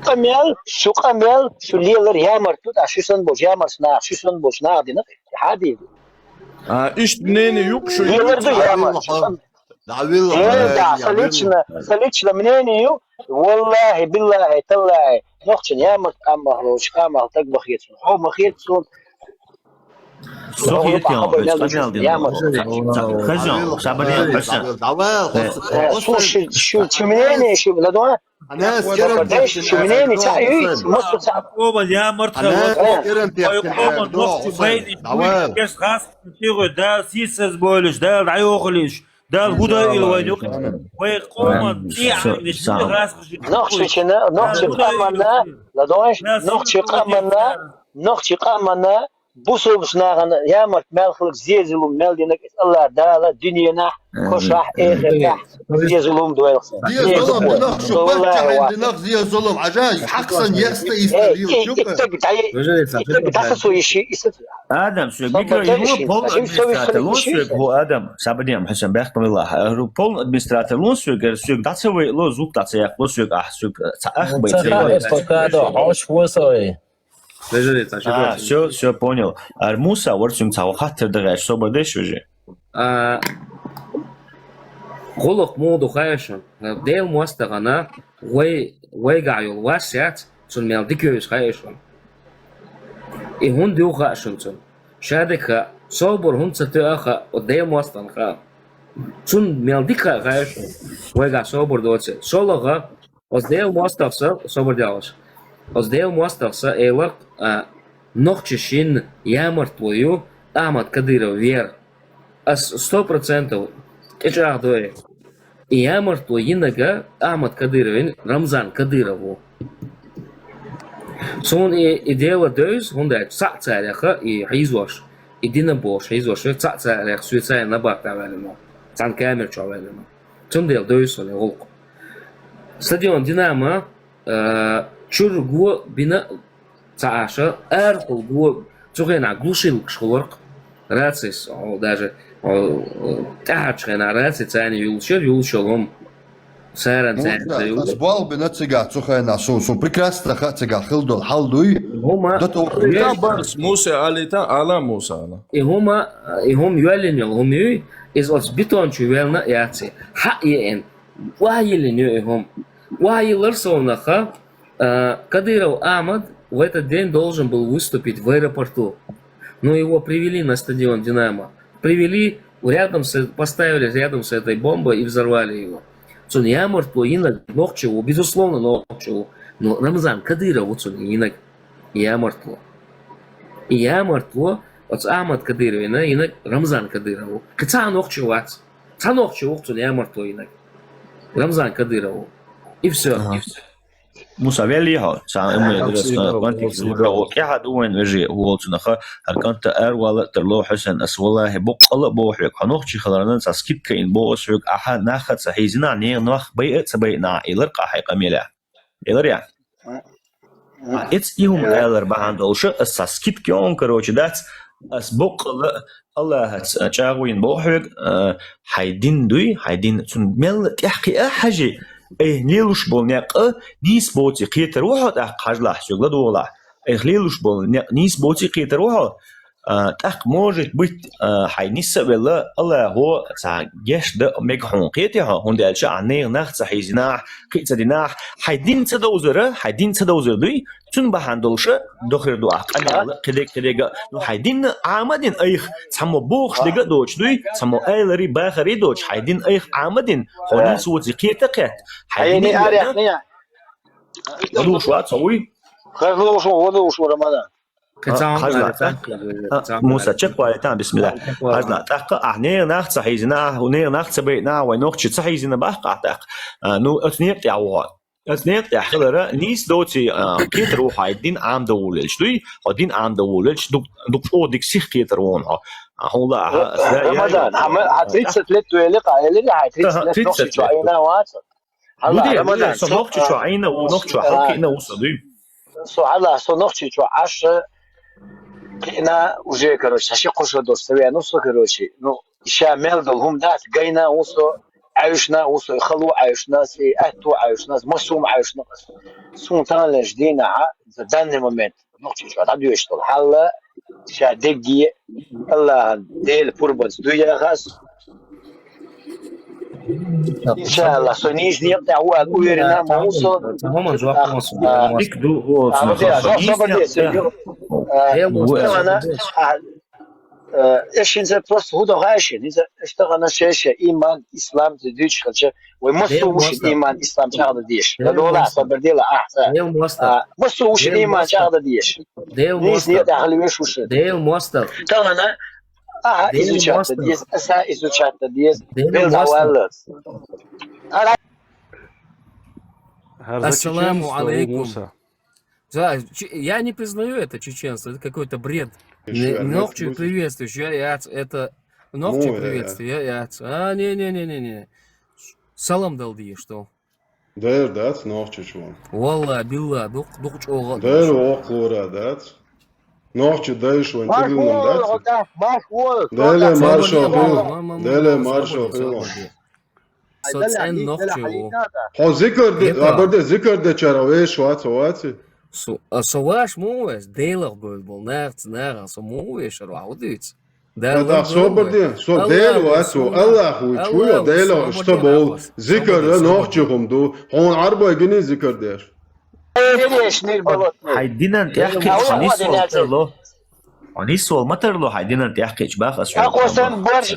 къамел, шу къамел, шу лелар ямарт ду, а шу сан болчу ямарт нах, шу сан болчу нах дина, хьадийла. А, иштта мнение юкъ шу лелар ду ямарт, шу къамел. ДӀавилла, э, да, са лично, са лично мнение ю, валлахи, биллахи, таллахи, нохчан ямарт къам ма хьоьжуш, къам ма хьоьжуш, таг ма хеташ, хьо ма хеташ, Со хетий, хьо къамел дина. Хаза, Шабаде, хаза. Давай, давай, э, хоза. Шу, шу, шу мнение, шу, ладно? Анас, собар дайши, шу мнение, ца ю, массо ца. Оба ямарт хьала. Анас, керан тяхтин, давай. Кеш хас, чего, да, сисас болиш, да, дайохлиш. Дала хӀу дойла вайна юкъа? Вай къоман цӀе Ӏамнаш, хас хажи. Нохчичина, нохчи къаманна, ладош, нохчи къаманна, нохчи къаманна, бусулбаш нахана ямарт мел хилг, зе-зулум мел динаг, Аллах Дала дуьненахь, кошахь, эхартахь, зе-зулум дойлахсан. Зе-зулум, нохчу паччахьан динах зе-зулум, хьажа, хьакъсан яста иста лил, чука. Адам, шуьга микро, его пол администратор, вон шуьга, хӀу Адам, Шабадем Хьусен, бехк ма виллахь, хӀу пол администратор, вон шуьга, шуьга дӀа ца вайъало, звук дӀа ца яккхало, шуьга ахь, шуьга ца ахь бай ца вай. Ца хьаьс пока до, хьош вусой. А, всё, всё, понял. Ар Муса, вар цуьнга цхьа хаттар дагӀаьш, собар деш вежи? А, гӀуллакх муха ду хаьий шуна? Делан мостагӀана вай, вайгахь йолу вас яц, цунна мел дика йовза хаьий шуна? И хӀунда ю хаьа шуна цунна? Шадерг хаьа, собар хӀунда ца тоьа хаьа, оцу Делан мостагӀна хаьа. Цунна мел дика хаьа хаьий шуна, вайгахь собар доций? ШолгӀа, оцу Делан мостагӀа, собар де хьоьжуш. Оцу Делан мостагӀа элира, а, нохчашна ямартло ю Ахьмад Кадыров вер. Ас сто процентов тӀечӀагӀдой. И ямартло йинарг Ахьмад Кадыровн Рамзан Кадыров ву. Суна и, и дело девза, хӀунда аьлча цхьаъ царех и хьийзош, и дина болуш хьийзош, цхьаъ царех соьца набахта ваьлла, цхьана камера чохь ваьлла. Цундела девза суна и гӀуллакх. Стадион «Динамо», а, чуьра го бина ца Ӏаш, арахула го, цу хенахь глушилкаш хуьлура-кх, рацис, о, даже, о, тӀаьхьарчу хенахь раци царна юлуш яра, юлуш йолу хӀума. Саран Ну, царна да, ца юлуш. Ас болх бина цигахь цу хенахь, со, со прекрасно хаьа цигахь хила долу хьал дуй. ХӀума, Дата вахана. Алита барс, Муса, Алита, ала Муса, ала. И хӀума, и хӀума йоьллина йолу хӀума юй, иза оцу бетон чу йоьллина а яц и. Хьа а еана, охьайиллина ю и хӀума. Охьайиллар совнаха, а, Кадыров Ахьмад в этот день должен был выступить в аэропорту. Но его привели на стадион «Динамо». Привели, рядом с, поставили рядом с этой бомбой и взорвали его. Цунна ямартло йинарг нохчи ву, безусловно, нохчи ву. Но Рамзан Кадыров ву цунна йинарг ямартло. И ямартло оцу Ахьмад Кадыровна йинарг Рамзан Кадыров ву. Кхин цхьа нохчи вац. Цхьа нохчи ву цунна ямартло йинарг. Рамзан Кадыров ву. И всё. Ага. И всё. Муса, велли хьо, сан умре Ага, дирас, сийлахь, контекст сийлахь. Уже о кехьа ду вайн вежи волчунаха, хӀара кӀанта ар вала тарло Хьусен, ас валлахӀи боккъала а боху хьоьга, хьо нохчи хиларна сан скидка ин боху ас хьоьга, ахьа нахаца хьийзина, нехан нах байа а ца байина, илар-кх ахьа къамелехь. Илар я? А, эц и хӀума алар бахьана долуша, ас сан скидка йоӀун, короче, дац, ас боккъала а Аллахьаца чӀагӀо йина боху хьоьга, а, хьайн дин дуй, хьайн дин, цунна мелла тӀехь кхиа хьажи, айхьа лелуш болу некъ а нийса боций кхетар ву хьо тӀаккха, хьажалахь, соьга ладогӀалахь. Айхьа лелуш болу некъ нийса боций кхетар ву хьо, а, тӀаккха, может быть, а, хьайн нисса а велла, Аллахьо цхьа гечдан мега хьуна кхетий хьо, хӀунда аьлча ахьа нехан нах ца хьийзинахь, кхин а ца динахь, хьайн дин ца довзара, хьайн дин ца довзар дуй, цунна бахьана долуша дохир ду ахьа къамел а, кхидерг, кхидерг а. Ну, хьайн дин Ӏама а дина айхьа, цхьаммо бохуш дерг а доцуш дуй, цхьаммо алари, бахари доцуш, хьайн дин айхьа Ӏама а дина, хьо нийса воций кхета а кхетта, хьайн дин а ладугӀуш вац хьо вуй? Хазлуш ву, вадуш ву, Рамадан. Кхин цхьа хӀума хьажалахь, а, Муса, чекхвалийтахьа, бисмиллахь. Хьажалахь, тӀаккха ахьа нехан нах ца хьийзина, ахьа нехан нах ца байина, вай нохчий ца хьийзина баккха ахьа тӀаккха. А, ну, оцу некъа тӀехь ву хьо. Оцу некъа тӀехь хилара нийса доций, а, кхетар ву хьо, хьайн дин Ӏамадовлуьйтуш дуй, хьо дин Ӏамадовлуьйтуш, дукха чӀогӀа дика сиха кхетар ву хьо. А, хьуна лаахьа, аса Рамадан, хьан, а, тридцать лет вуьйли къа, элира хьайн, тридцать лет нохчий чу Ӏийна вац. Хьала, Рамадан, со нохчи чу Ӏийна ву, нохчо хьалкхиъна ву со дуй. Со хьала, со нохчи чу Ӏаш кхиъна уже, короче, сан ши кхо шо долуш ца веана ву со, короче. Ну, ша мел долу хӀума дац, гайна ву со, Ӏаьвшина ву со, хало Ӏаьвшина, се аьтту Ӏаьвшина, массо а Ӏаьвшина. Суна таханлерчу дийнахьа, за данный момент, нохчи чу дӀадоьшуш долу хьал, ша дегге Аллахьан Делан пурбанца дуй яхаш. Иншаллах, со нийса некъа тӀехь ву аьлла уверена ма ву со. Ца хӀуманна жоп ма со. Дика ду, о, ца хӀуманна жоп ма со. Э, эш хӀинца просто хӀун до хаьа шена, хӀинца эш тахана шаьш иман, ислам, ца дуьйцуш хилча, вай массо а ву шен иман, ислам чӀагӀдан дезаш. ЛадогӀалахь, собар делахь, ахьа. А, массо а ву шен иман чӀагӀдан дезаш. Нийса некъа тӀехь хила веш ву шен. Дела мостагӀа. Тахана, ахьа изучать дан деза, аса изучать дан деза. Дела мостагӀа. Ассаламу алейкум. Да, че-, я не признаю это чеченство, это какой-то бред. Нохчи приветствуешь, я, я, это нохчи приветствую, я, я. А, не, не, не, не, не. Салам дал дие, что? Дер дац нохчи чу. Валла, билла, дук, дук чӀогӀа. Дер вокхура дац. Нохчи дайш ван тигилнам дац. Дер маршо хила. Дер маршо хила. Со цӀен нохчо ву. Хьо зикар де, абарде зикар дечара веш вац, ваци? Со, а со ваш мо веш, делах бевлла бол, нахаца, нахаца со мо вешар вац, хӀун дуьйцу? Да, собар де, со Дела вац, Аллах ву, чу йо, Дела, что бол, зикар, нохчи хӀума ду, хьуна Ӏарбой гини зикар деш. Хьай динан тӀехкхича нисвал тарло. Хьо нисвал ма тарло, хьай динан тӀехкхича бах ас. Акъосан барш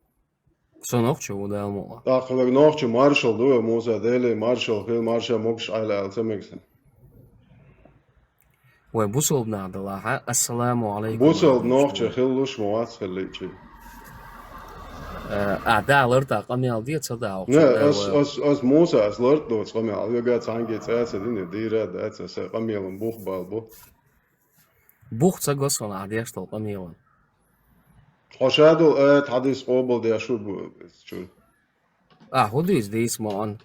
Со нохчо ву, Дала мукъ лахь. ТӀаккха вай нохчо маршал ду, вай Муса, Деле маршал хила, марша могуш Ӏайла аьлла ца мегаш. Вай бусалба нах далахь, ассаламу алейкум. Бусалба нохчо хилалуш ма вац хилийчи. Э, а, да, лартӀа къамел де, ца да, Не, ас, ас, ас Муса, ас лартӀа доц къамел. Вега цхьанге цӀа ца дина, дийра дац, ас къамелан бух бал бу. Бух ца го сона, а деш тол къамелан. Хьо шадолу аят хьадис къобалдеш ву бу, чу. А, хӀун дуьйцу дийца ма он?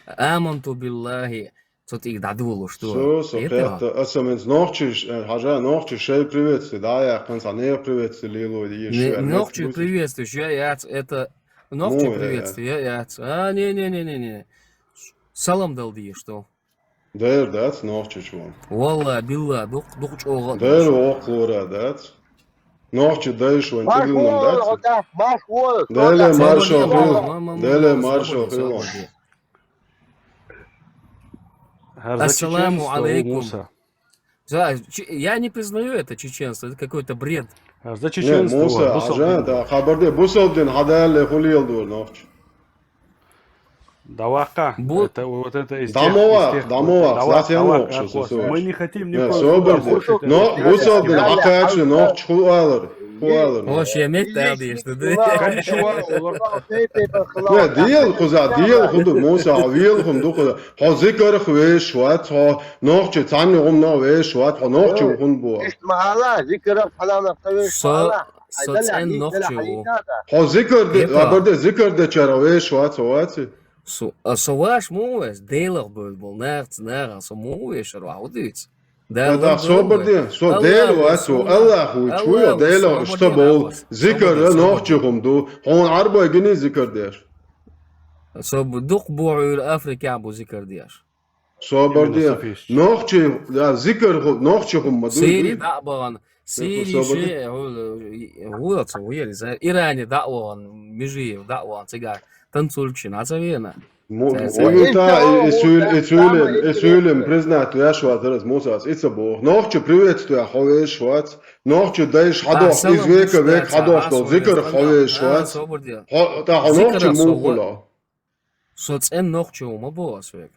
Аманту биллахи, цо тӀе дӀадолуш ду. Со, со кхетта, аса менца нохчий, э, хьажа, нохчий шай приветствие, да, я, кхин цхьа нехан приветствие лело, и Не, ши, а, нохчий мет приветствие, я, яц, это, нохчий Муха, я, я. Приветствие, я, яц. А, не, не, не, не, не. Салам дала дезаш ду. Дера дац нохчичо. Валла, билла, дукха, дукха чӀогӀа а Дера дезаш. Вокхалора дац. Нохчи дайш вайн Марш тӀедиллина вон, дац. Хьо тӀаккха, марш вон, Деле хьо тӀаккха. Маршо Собар хилла. Деле маршо хилла. ХӀара за Ассаламу чеченство, алейкум. Муса. За, чи-, я не признаю это чеченство, это какой-то бред. ХӀара за Не, чеченство, Муса, бусалба хьажа, дин. Да, хабар де, бусалба дин хьадалле хӀун леладора нохчи? Даваха, Бу- это, вот это из тех, из тех, ДӀа ма ваккха, ДӀа ма ваккха, даваха, совсем даваха, лохуш, даваха. Со, со. Мы не хотим Не, никого собар сюда де. Слушайте, Но, бусалба дин хьакхача нохчи хӀун алар? ХӀун алар? Хьо шен метта а деш, да, да. Кончувал, Не, дела кхуза, дела хӀун ду, Муса, хьо вела хӀун ду кхуза. Хьо зикарх веш вац, хьо нохчи цхьанна гӀумна веш вац, хьо нохчи хӀун бу? Иштта ма ала, зикарх хьаланах ца веш ма ала. Со цӀен нохчи ву. Хьо зикар де, Эпа. Хабар де, зикар дечара веш вац, хьо ваци? Со, а со ваш муха веш, Делах бевлла болу нахаца, наха со муха вешар вац, хӀун дуьйцу? Да, Дала собар де, со Дела вац, со Аллах ву, чу йо, Дела иштта бовла, зикар нохчи хӀума ду, хьуна Ӏарбой гиний зикар деш? Со бу-, дукха бу Ӏуьйра Африкехь бу зикар деш. Собар де. Нохчи, я, зикар хӀу-, нохчи хӀума ма дуй, Сири дуй? ДӀа а бахана. Сири собар де. Ше, хӀу-, хӀу-, хӀу-, хӀу-, Иране дӀа а вахана, Межиев дӀа а вахана, цигахь танцулькашна дӀа ца вена. Мо-, Ца-, ца- ой, та, и, и суьйлем, и суьйлем, и суьйлем признать веш вац, Мусас, и ца боху. Нохчи приветствие хьо веш вац. Нохчи дайш хьадохку, из века век хьадохку долу зикар хьо веш вац. Хьо, та хьо нохчи муха хуьлу? Со цӀен нохчи ву ма боху ас вега.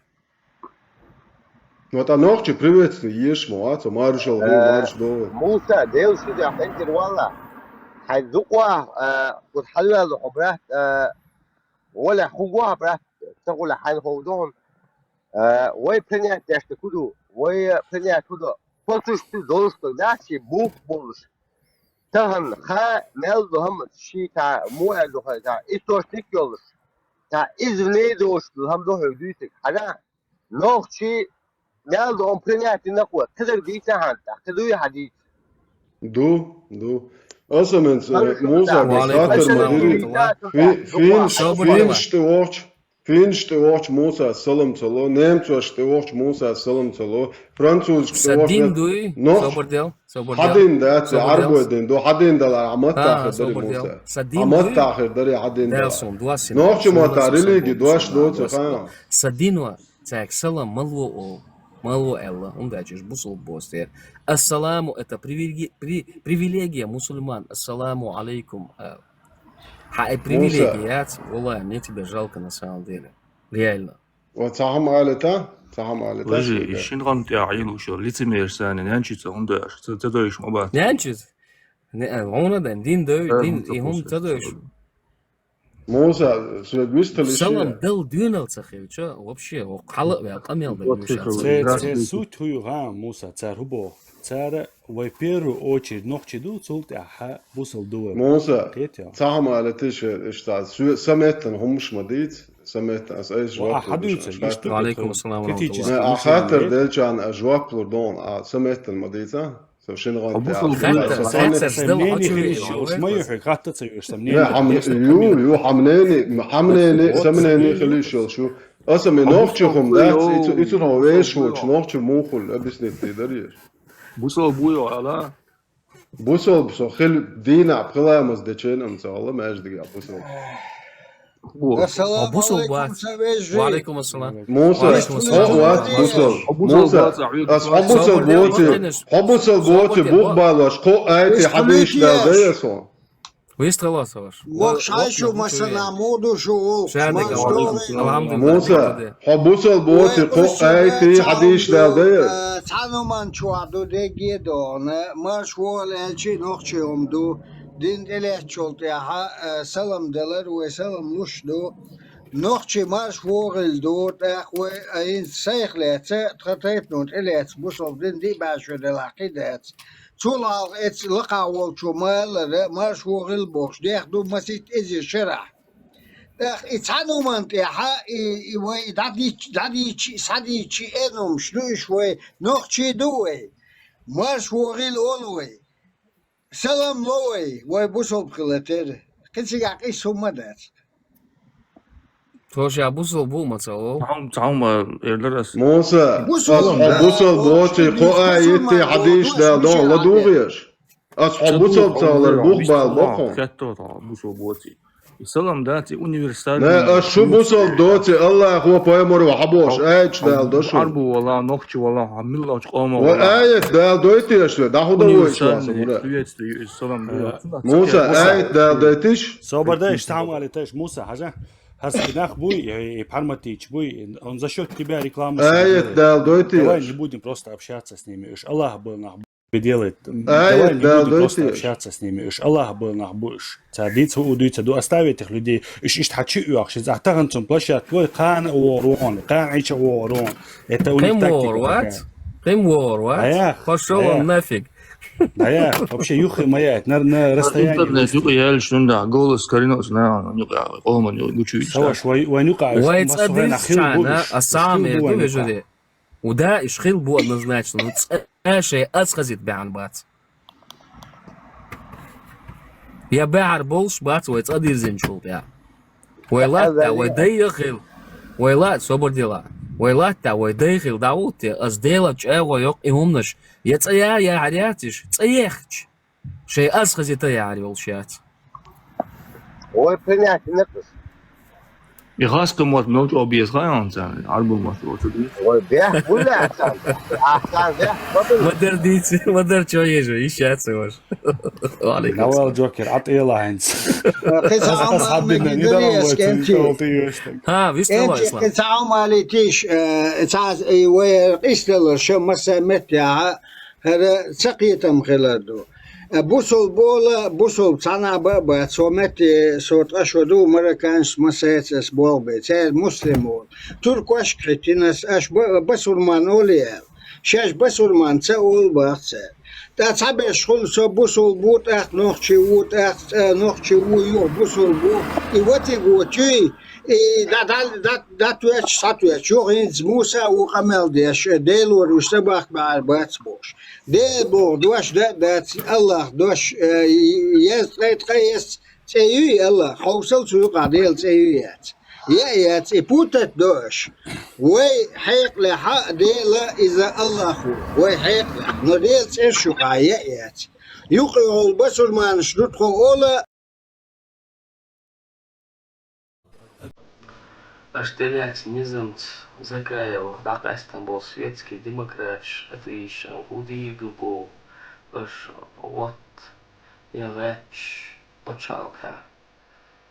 Ну, тӀа нохчи приветствие еш ма вац, маршал, Э, марш до. Муса, Дела шуьга хьекхира валла. Хьайн дукъа, э, кху хьалваьлла хьо брат, э, вале хӀун гохьа брат, ца гӀула хьайн хов ду хьуна. Э, вай принять деш ду хӀун ду, вай принять хӀун ду, кхочуш ду долуш ду, да, ши бух болуш. Тахана ха мел ду хӀама ши та, муха аьлла ду хьайн та, источник йолуш. Та иза вне доцуш ду хӀама ду хьоьга дуьйцург. Хьажа, нохчи мел ду хӀума принять дина кхо, кхидерг дийца хьан тӀаккха, кхидуй хьан дийца? Ду, ду. Аса менца, э, Муса, Ва алейкум хаттар ма салам дирий. ва рахматуллах. Фи-, финш, Собар финш дела. тӀе вохчу, финш тӀе вохчу Мусас салам ца ло, немцош тӀе вохчу Мусас салам ца ло, французаш тӀе Са вохчу дин не-, дуй, нохч-, собар дел, собар хьан дел, дин дац, собар дел. Ӏарбой дин ду, хьан дин дала хьан маттахь А, хир дарий собар дел. Муса? Са дин Хьан дуй? маттахь хир дарий хьан дин Дел дала? сум, дуасин, Нохча сум, матта сум, религи сум, дош сум, доцу сум. хаан. Са дин ва, цаьрга салам ма ло олу, ма ло аьлла, хӀунда аьлча уьш бусулба боху церан. Ассаламу, это привилеги-, при-, привилегия мусульман, ассаламу алейкум, а, Хьан и Муса. Привилегия яц, валлахи, мне тебя жалко на самом деле. Реально. Ва цхьа хӀума алита? Цхьа хӀума алита Вежи, шуьга? И шин гӀан тӀехь Ӏийла уьш йолу лицемерш санна, нянчица хӀунда аша? Ца, ца дойуш ма бац. Нянчица? Не, а, хьуна дан, дин дой, Э, дин, хӀун ца и хӀума хӀун ца дойуш? Муса, шуьга вистхила Салам шен? Дал дуьйнал ца хилча, вообще, хьала а ваьлла, къамел дан Вот уьш цхьа аца. Церан, церан суть хӀу ю, гӀа, Муса, цара хӀу боху? Цара Вай первую очередь нохчи ду, цул тӀаьхьа бусал ду вай. Муса, Кхетий? Цхьа хӀума ала тиша, иштта, су-, са меттан хӀумаш ма дийца, са меттан, ас айса жоп лур ду ша. Ва хьадуьйцуш, иштта Ва алейкум ассалам ва рахматуллах. Кхетий, а хаттар делчарна ас жоп лур ду, а са меттан ма дийца, со шин гӀан тӀехь. Хьо бусал ду вай, Хаттар, хаттар, хаттар, хаттар, ма ю хьоьга, хатта ца йоьш, са мнение. Ю, ю, хьан мнение, хьан мнение, са мнение хила йиш йолуш ю. Аса ме нохчи хӀума дац, ицу, ицу хьо веш волчу нохчи муха хуьлу, объяснить дийр дара еш. Бусал буй ала? Бусалба со хила дийнахь пхи ламаз дечен ам ца хилла маьждигехь бусалба. Ассаламу алейкум, ца вежарий. Ва алейкум ассалам. Муса, хьо вац бусалба. Муса, ас хьо бусалба воций, хьо бусалба воций бух балош, кхо айти хьадийш дал дайа со. Вистхила со ваш. Вахша шу масала муха ду шу волчу. Муса, хьо бусалба воций, кхо айти хьадийш дал дайа. Цхьана хӀуман чохь ду дегге а догӀана, марш вогӀал аьлчи нохчи хӀума ду, дин тӀелаьцначул тӀаьхьа, э, салам далар, вай салам луш ду. Нохчи марш вогӀийла ду, тӀаккха вай, э, хӀинца сайх лаьцна, тхан тайпано тӀелаьцна, бусалба дин диъ бӀе шо делахь кхин дац. цул хьалха эцу лакхахь волчо ма аллара, марша вогӀийла бохуш, дехна ду масийтта эзар шарахь. ТӀаккха и цхьана хӀуманна тӀехьа, и, и вай и дӀадийч-, дӀадийчи, схьадийчи, эрна хӀумаш ду уьш вай, нохчий ду вай. Марша вогӀийла олу вай. Салам ло вай, вай бусалба хила тера. Кхин цигахь къийса хӀума дац. Тхо ша бусалба бу ма ца олу. Цхьа хӀума, цхьа хӀума, э, эр дара ас. Муса, бусалба, ас хьо бусалба боций, кхо а йитти хьадийш дала дон ладугӀеш? Ас хьо бусалба ца хилар бух бала бо хьуна. Хетто тхо бусалба боций. И салам дац, и универсальный. Не, ас шу бусалба доций, Аллахо пайхамаро хьабохуш, аяташ дала до шу. Арбу вала, нохчи вала, хьан миллач къомо вала. Вай аят дала дойтий аш, дӀахьу дан вайш васа, универсальный приветствие, и салам дац. Муса, аят дала дойтиш? Собар дай, иш цхьа хӀума али тайш, Муса, хьажа. ХӀара сан нах буй, и, и пхьарматийча буй, он за счёт тебя реклама. Аят дала дойтий аш? Давай не будем просто общаться с ними. Уж Аллах был нах. Делает. Давай не будем просто общаться с ними. Уж Аллах был нах бу уж. Ца диц хӀу дуьйца ду, оставь этих людей. Уж иштта хьачи оьхуш, иза тахана цунна площадка вой, кхана а вогӀур вон, кхана Ӏича а вогӀур вон. Это у них тактика такая. Кхин вогӀур вац? Кхин вогӀур вац? Пошёл он нафиг. Дая, вообще юххе ма яйта, на, на расстоянии. Интернет юкъа яьллаш, ну да, голос коренной, на, ну, юкъа, о, ма, ну, гучуй. Саваш, вай, вай, ну, вай цӀа дирзича, а сам эр ду вежаре. Уда, иш хила бу однозначно, ну, цӀа шай аз хазит баьхьна бац. Я баьхьар болуш бац вай цӀа дирзинчул тӀаьхьа. Вай латта, вай дайя хила. Вай латта, собар дела. Вай латта, вай дай хила дӀагӀутте, аз Дела чӀагӀо йоккха и хӀуманаш. Я цӀа я, я хьаряцаш, цӀа ехча. Шай аз хазита яхьар йолуш яц. Вай принять не кхуш. И хас кхин мотт мел чӀогӀа беза хаьа хьуна царна, Ӏарбо мотт воцург. Вай бехк гур лаьа царна. Ахь царна бехк ма бина. Ма дар дийца, ма дар чо ежа, йиш яц ваш. Валейкум салам. Навал Джокер, Ӏа тӀела хьайнца. Кхин цхьа хӀума ма гина даре ас кӀентий. Ха, вистхила ислам. Кхин цхьа хӀума ма алийтийша, э, цхьа, э, вай къийсадалар ша масса меттехьа, ХӀара ца кхетам хилар ду. Бусалба бола, бусалба цхьана а ба а бац, со метте, со ткъа шо ду, марокканцаш массаьрца ас болх бе, цара муслим олу. Туркошка хӀиттина ас, аш ба-, басурман олу аьлла. Шаьш басурман ца олу бах цара. ТӀа цхьаберш хуьлу со бусалба ву, тӀаккха нохчи ву, тӀаккха, э, нохчи ву, юха бусалба ву. И ватиг вочуй, и дӀа-, дӀа-, дӀа-, дӀатоьттуш, схьатоьттуш. Юха хӀинца Муса ву къамел деш, Делора уьш ца бахка баьхьар бац бохуш. Дела боху дош дан а дац, Аллах дош, э, еза ткъе ткъа еза цӀе юй Аллах, хьовсал цу юкъахь Делан цӀе юй яц. Я а яц, и путать до аша. Вай хьекъалехь а Дела иза Аллах ву, вай хьекъалехь, но Делан цӀерш юкъахь я а яц. Юкъа йолу басурманаш ду тхо ола, Аштелаьцна низамца Закаевых дӀакъаьстина болу светский демократаш, атеисташ, удийга бу аша вот я гӀаьтташ пачхьалкхехь.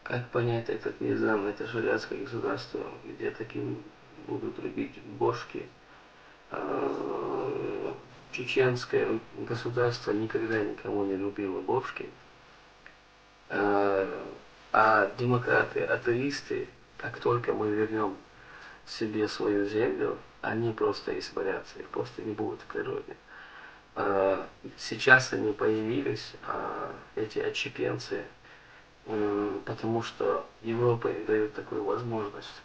Как понять этот низам? Это шариатское государство, где таким будут рубить бошки? А, чеченское государство никогда никому не рубило бошки. Э, а демократы, атеисты, как только мы вернём себе свою землю, они просто испарятся, их просто не будет в природе. Э, сейчас они появились, а, эти отщепенцы, м, потому что Европа им даёт такую возможность.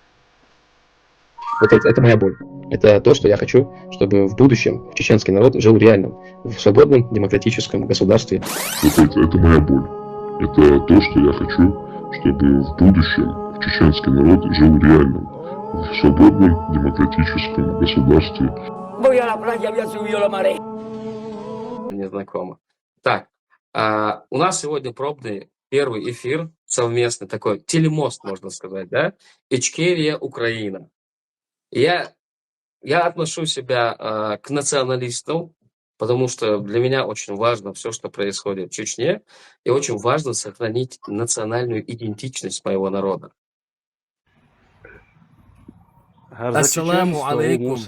Вот это, это моя боль. Это то, что я хочу, чтобы в будущем чеченский народ жил в реальном, в свободном, демократическом государстве. Вот это, это моя боль. Это то, что я хочу, чтобы в будущем чеченский народ жил в реальном, в свободном, демократическом государстве. Voy a la playa, voy a subir la marea. Незнакомо. Так, а, у нас сегодня пробный первый эфир совместный, такой телемост, можно сказать, да? Ичкерия, Украина. Я, я отношу себя, а, к националистам, потому что для меня очень важно всё, что происходит в Чечне, и очень важно сохранить национальную идентичность моего народа. Ассаламу алейкум.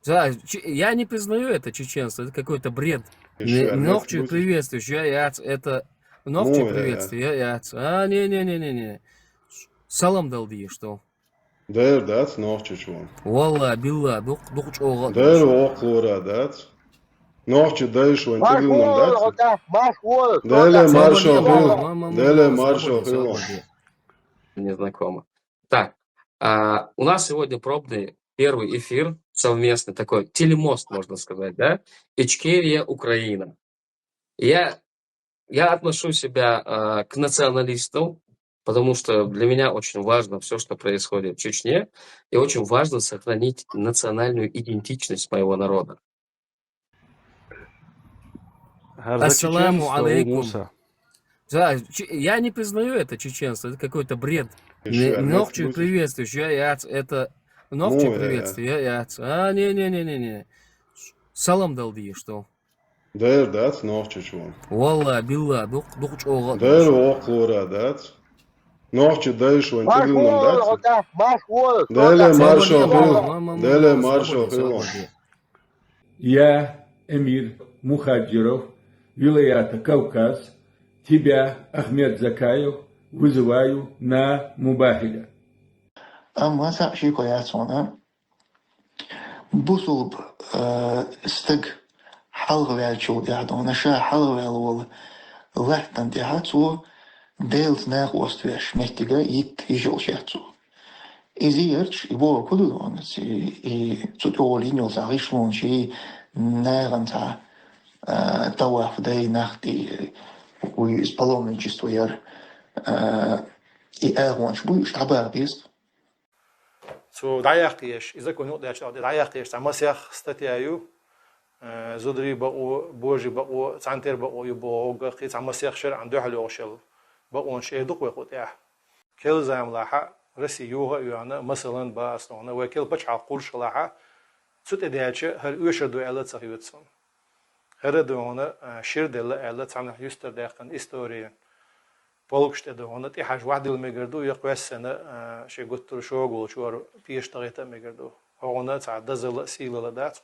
Да, че-, я не признаю это чеченство, это какой-то бред. Нохчий приветствуешь, я, я, это нохчий приветствуешь, я, я. А, не-не-не-не-не. Салам дала деза, что? Дера дац нохчичун. Валла, билла, дукх-, дукха чӀогӀа а дера воккхалора дац. Нохчий дайш вайн тӀагилнам дац? Дела маршо хила. Дела маршо хила. Незнакомо. Так, а, у нас сегодня пробный первый эфир, совместный такой, телемост, можно сказать, да? Ичкерия, Украина. Я, я отношу себя, а, к националистам, потому что для меня очень важно все, что происходит в Чечне, и очень важно сохранить национальную идентичность моего народа. Ассаламу алейкум. Да, че- я не признаю это чеченство, это какой-то бред. Нохчий приветствуешь, я, я это... Нохчий приветствую, я, я... А, не-не-не-не-не. Салам дал дие, что? Дер дац нохчий чу. Валла, билла, дух, дух чӀоагӀа. Дер вокхлора дац. Нохчий дайш вайн тӀагилнам дац? Дела маршо хила. Дела маршо хила. Я, эмир Мухаджиров, вилаята Кавказ, тебя, Ахмед Закаев, вызываю на Мубахиля. Амма са ши кхо яц хьона. Бусулба, э, стаг хьалхаваьлчул тӀаьхьа, дона ша хьалхаваьлла волу латтана тӀаьхьа цо Делаца накъост веш меттига йитта йиш йолуш яц цо. Иза ярташ, и бохург ду дона, и, и цу тӀехула йина йолу цхьа гӀишлонаш, и нахана цхьа, а, таваф дай нах тӀе, вуй иза паломничество яр, а, и агӀонаш буй, уьш дӀабаха беза. Цо дӀаяккхийш, и закон юкъадаьлча дӀаяккхийш цхьа масех статья ю, э, зударий бакъо, божий бакъо, цхьаьнатера бакъо ю бохург, кхин цхьа масех шарӀан дуьхьал йогӀуш йолу бакъонаш эр ду-кх вай кху тӀехь. Керла заманахь Россия юха а йоьхна, масалан, бан ас хьуна, вай керла пачхьалкх кхуллуш хилахь, цу тӀе даьлча, хӀара оьшур ду аьлла ца хета суна. ХӀара ду хьуна, а, шира делла аьлла, цхьанхьа юьстардаьккхина историн полкаш тӀе ду хьуна, тӀехьажа вахдилла мегар ду, я кхоьссина, а, шен гуттар а шога волчу хӀара пеша тӀе гӀайта а мегар ду. ХӀокхуна цхьа дозалла а, сийлалла а дац.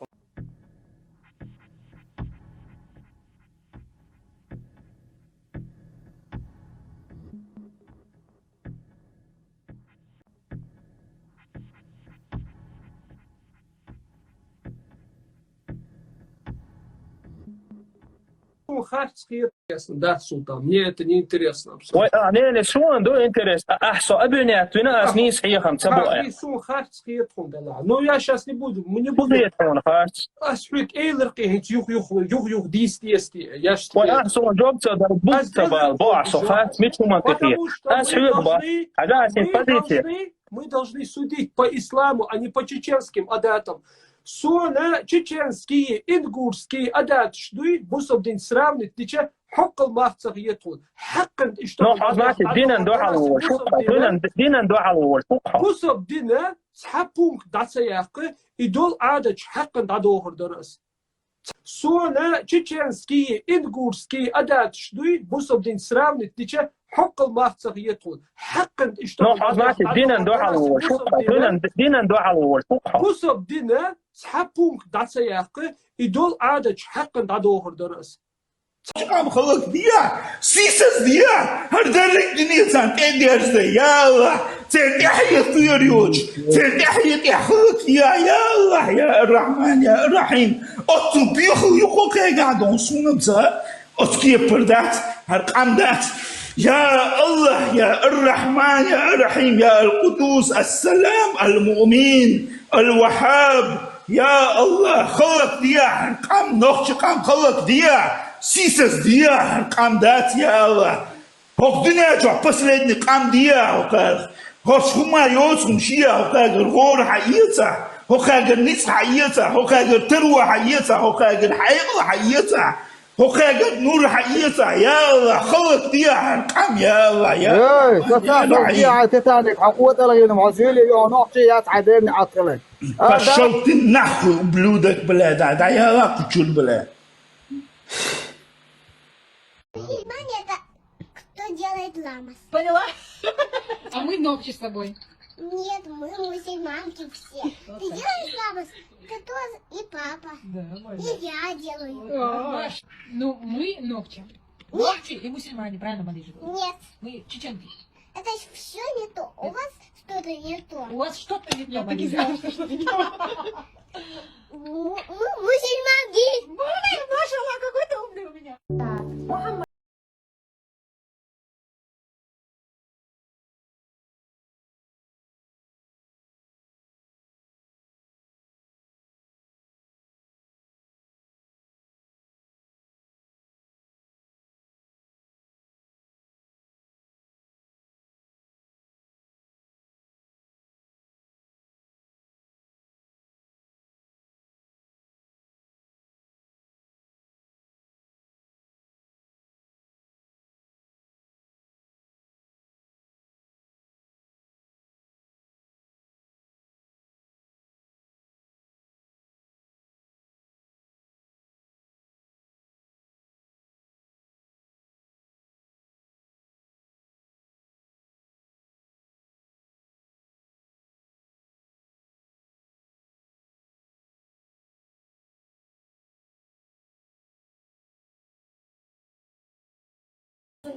Суна харц хета, ясно, да, Султан? Мне это не интересно абсолютно. Вай, а, не, не, суна ду интерес. А, ахь со абинет вина, ас нийса хьехам ца бу. Ахь суна харц хета хьуна делахь. Ну, я щас не буду, мы не будем. Хета хьуна харц. Ас хьоьга элира кхин хӀинца юх-юх, юх-юх дийс дести. Я ж... Вай, ахь суна жоб ца дар, бут ца бал, бо ахь со харц, мича хӀуман тӀе хета. Ас хьоьга бал. Хьажа, ас хӀинца позиция. Мы должны судить по исламу, а не по чеченским адатам. Суна чеченские, ингушские адаташ дуй, бусалба дин сравнить дича, хьоккхал мах ца хета хьуна. Хьаккхант иштта. Ну, хьо, значит, динан дуьхьал волуш ву хьо. Динан, динан дуьхьал волуш ву хьо. Бусалба дина цхьа пункт дӀа ца яккха, и долу Ӏадаташ хьаккхант дӀадохур дара ас. Суна чеченские, ингушские адаташ дуй, бусалба дин сравнить дича, хьоккхал мах ца хета хьуна. Хьаккхант иштта. Ну, хьо, значит, динан дуьхьал волуш ву хьо. Динан, динан дуьхьал волуш ву хьо. Бусалба дина цхьа пункт дӀа ца яккха, и долу Ӏадаташ хьаккхант дӀадохур дара ас. Къам халакдехьа, сийсаздехьа, хӀара дерриг а дуьне царна тӀе а дерзадай, я АллахӀ, церан тӀаьхье туьйр йоцуш, церан тӀаьхье тӀехь халакдехьа, я АллахӀ, я Ар-Рахьман, я Ар-Рахьим. Оццул бехал ю хӀокхуьнгахь дон суна ца, оцу кепара дац, хӀара къам дац. Я АллахӀ, я Ар-Рахьман, я Ар-Рахьим, я Ал-Къудус, Ас-Салам, Ал-Муъмин, Ал-Ваххьаб, я АллахӀ, халакдехьа хӀара къам, нохчийн къам халакдехьа, сийсаздехьа хӀара къам дац, я АллахӀ. ХӀокху дуьнен чохь последний къам дехьа хӀокхарах. ХӀорш хӀума йоцу хӀума шеха хӀокхаьргара гӀора хьаэца, хӀокхаьргара ницкъ хьаэца, хӀокхаьргара таро хьаэца, хӀокхаьргара хьекъал хьаэца, хӀокхаьргара нур хьаэца, я АллахӀ, халакдехьа хӀара къам, я АллахӀ, я Эй, Рахьман, я Рахьим. Хьан къотӀалгӀина, хьо зуьйли йо нохчий яц хьайн дерни Ӏатталай. Пошёл ты нахуй, ублюдок, бля, да, да, я АллахӀ, кучур, бля. Мусульмане — это кто делает ламас. Поняла? А мы ногти с тобой. Нет, мы мусульманки все. Ты делаешь ламас? Ты тоже и папа. Да, и я делаю. Маш, ну мы ногти. Нет. Ногти и мусульмане, правильно, Мария? Нет. Мы чеченки. Это все не то. У вас Что-то не то. У вас что-то не то, Марина. Что-то не то. М-, мы мусульманки. Блин, машалла, какой ты умный у меня. Так, Мухаммад.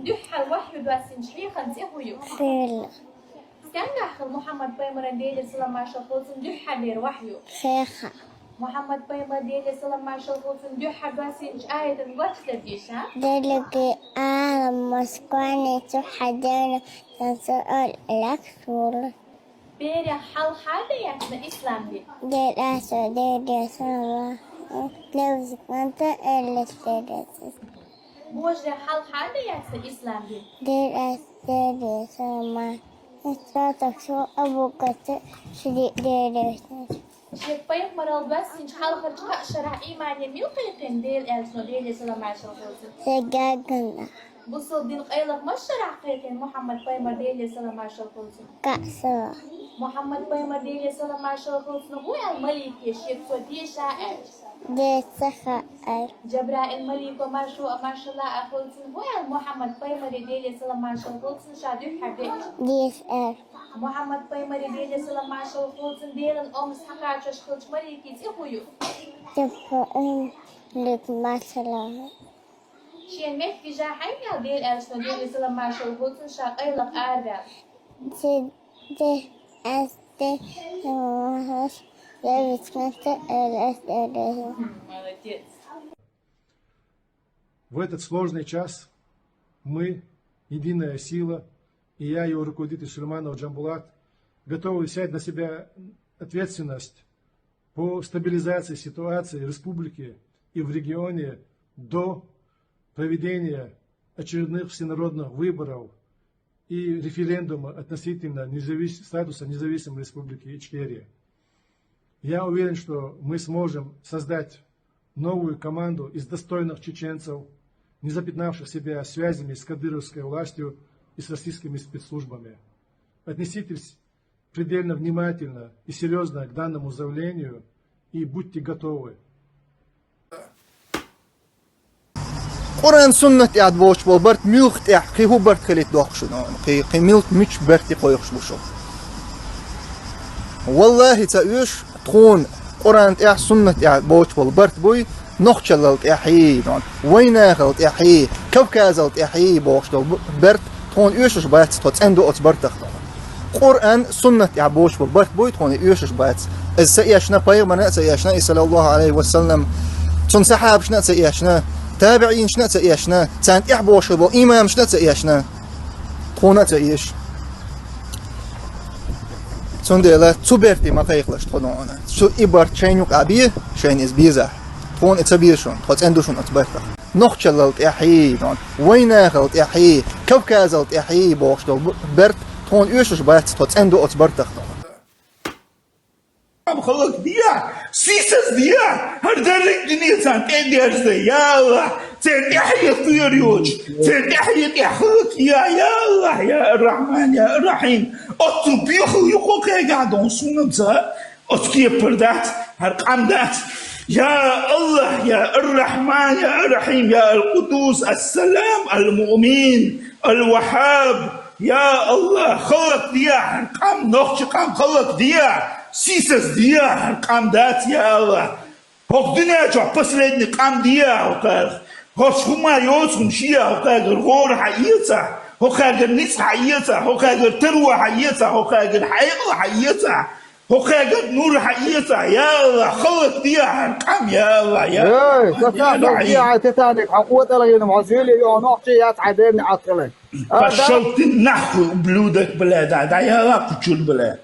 Дуьххьара вахью доссийначу хьехаран цӀе хӀун ю? Дела. Стенга хилла Мухьаммад пайхамаран, Делера салам маршалла хуьлда цунна, дуьххьара дера вахью? Хьеха. Мухьаммад пайхамаран, Делера салам маршалла хуьлда цунна, дуьххьара доссийначу аятан гочдар деша? Делаги ала Москвани цу хьадена тансар ал лаксула. Берех хьалха дан яцна ислам дин? Дела аса, Делера салам, левзиканта эллес дерес. Божарех хьалха дан яцна ислам дин? Дела аса, Делера салам, аса таксо абуката шиди дерес. Шен пайхамаралла доссийначу хьалхарчу кхаа шарахь иймане мила кхайкхина Делан элчано, Делера салам маршалла хуьлда цунна? Сегагана. Бусалба дин къайлаха масса шарахь кхайкхина Мухьаммад пайхамар, Делера салам маршалла хуьлда цунна? Кхаа шарахь. Мухьаммад пайхамар, Делера салам маршалла хуьлда цунна, хӀун аьлла малике шега цо деша аьлча? Деша ца хаьа. Джабраил малико маршо а маршалла а хуьлда цунна, хӀун аьлла Мухьаммад пайхамаре, Делера салам маршалла хуьлда цунна, ша дуьххьара деача? Деша аьлла. Мухьаммад пайхамаре, Делера салам маршалла хуьлда цунна, Делан омра схьакхачош хиллачу маликийн цӀе хӀун ю? Джабраил малик маршалла. Шена метта вижа хьайна ваьлла Делан элчано, Делера салам маршалла хуьлда цунна, ша къайлаха араваьлла? Де, де, ас, де, ас, де, вичмата, эл, ас, де, де. Молодец. В этот сложный час мы, единая сила, и я, ее руководитель Сулейманов Джамбулат, готовы взять на себя ответственность по стабилизации ситуации в республике и в регионе до проведения очередных всенародных выборов и референдума относительно независ-, статуса независимой Республики Ичкерия. Я уверен, что мы сможем создать новую команду из достойных чеченцев, не запятнавших себя связями с кадыровской властью и с российскими спецслужбами. Отнеситесь предельно внимательно и серьёзно к данному заявлению и будьте готовы. Къуръан, суннат тӀехь боцуш болу барт муьлха тӀехь, кхин хӀун барт хилийта дохку шуна? Кхин, кхин муьлха муьлхачу барте кхойкхуш бу шу? Валлахи, ца оьшу тхуна Къуръан тӀехь, суннат тӀехь боцуш болу барт буй, нохчаллал тӀехьий, вайнахал тӀехьий, Кавказал тӀехьий бохуш долу бу-, барт тхуна оьшуш бац, тхо цӀена ду оцу бартах. Къуръан, суннат тӀехь боцуш болу барт буй, тхуна оьшуш бац. Иза ца эшна, пайхамарна а ца эшна, и саллаллаху алейхи ва саллам, цунна сахьабашна а ца эшна, табиӀинашна а ца эшна, царна тӀехь бохуш болу имамашна а ца эшна, тхуна а ца эш. Цундела цу берте ма кхайкхалаш тхо, дона. Цу и барт шайна юкъа бе, шайна иза безахь. Тхуна и ца беза шуна, тхо цӀена ду шуна оцу бартах. Нохчаллал тӀехьий, дона, вайнахал тӀехьий, Кавказал тӀехьий бохуш долу бу-, барт тхуна оьшуш бац, тхо цӀена ду оцу бартах, дона. Ам халакъ дия, сийсаз дия, хӀара дерриг а дуьне царна тӀе а дерза, я Аллах, церан тӀаьхье кхоьру йоцуш, церан тӀаьхье тӀехь халакъ дия, я Аллах, я Ар-Рахьман, я Ар-Рахьим. Оццу бехал юкъа кхайгахь, дона, суна ца, оцу кепара дац, хӀара къам дац. Я Аллах, я Ар-Рахьман, я Ар-Рахьим, я Ал-Къуддус, Ас-Салам, Ал-Муъмин, Ал-Ваххаб, я Аллах, халакъ дия хӀара къам, нохчийн къам халакъ дия, сийсаз дия хӀара къам дац, я Аллах. ХӀокху дуьнен чохь последний къам дия хӀокхарах. ХӀорш хӀума йоцу хӀума шия хӀокхарах гӀора хьаэца. ХӀокхаьгара ницкъ хьаэца, хӀокхаьгара тарва хьаэца, хӀокхаьгара хьаькъал хьаэца, хӀокхаьгара нур хьаэца, я Аллах, халлакдехьа хӀара къам, я Аллах, я Аллах. Эй, сата, халкъ, хьай тетаник, хьан къотӀалгӀина, хьо зуьйли, йо, нохчи яц хьай дерни Ӏатхилай. Пошёл ты нахуй, ублюдок, бля, да, да, я Аллах, кучур, бля.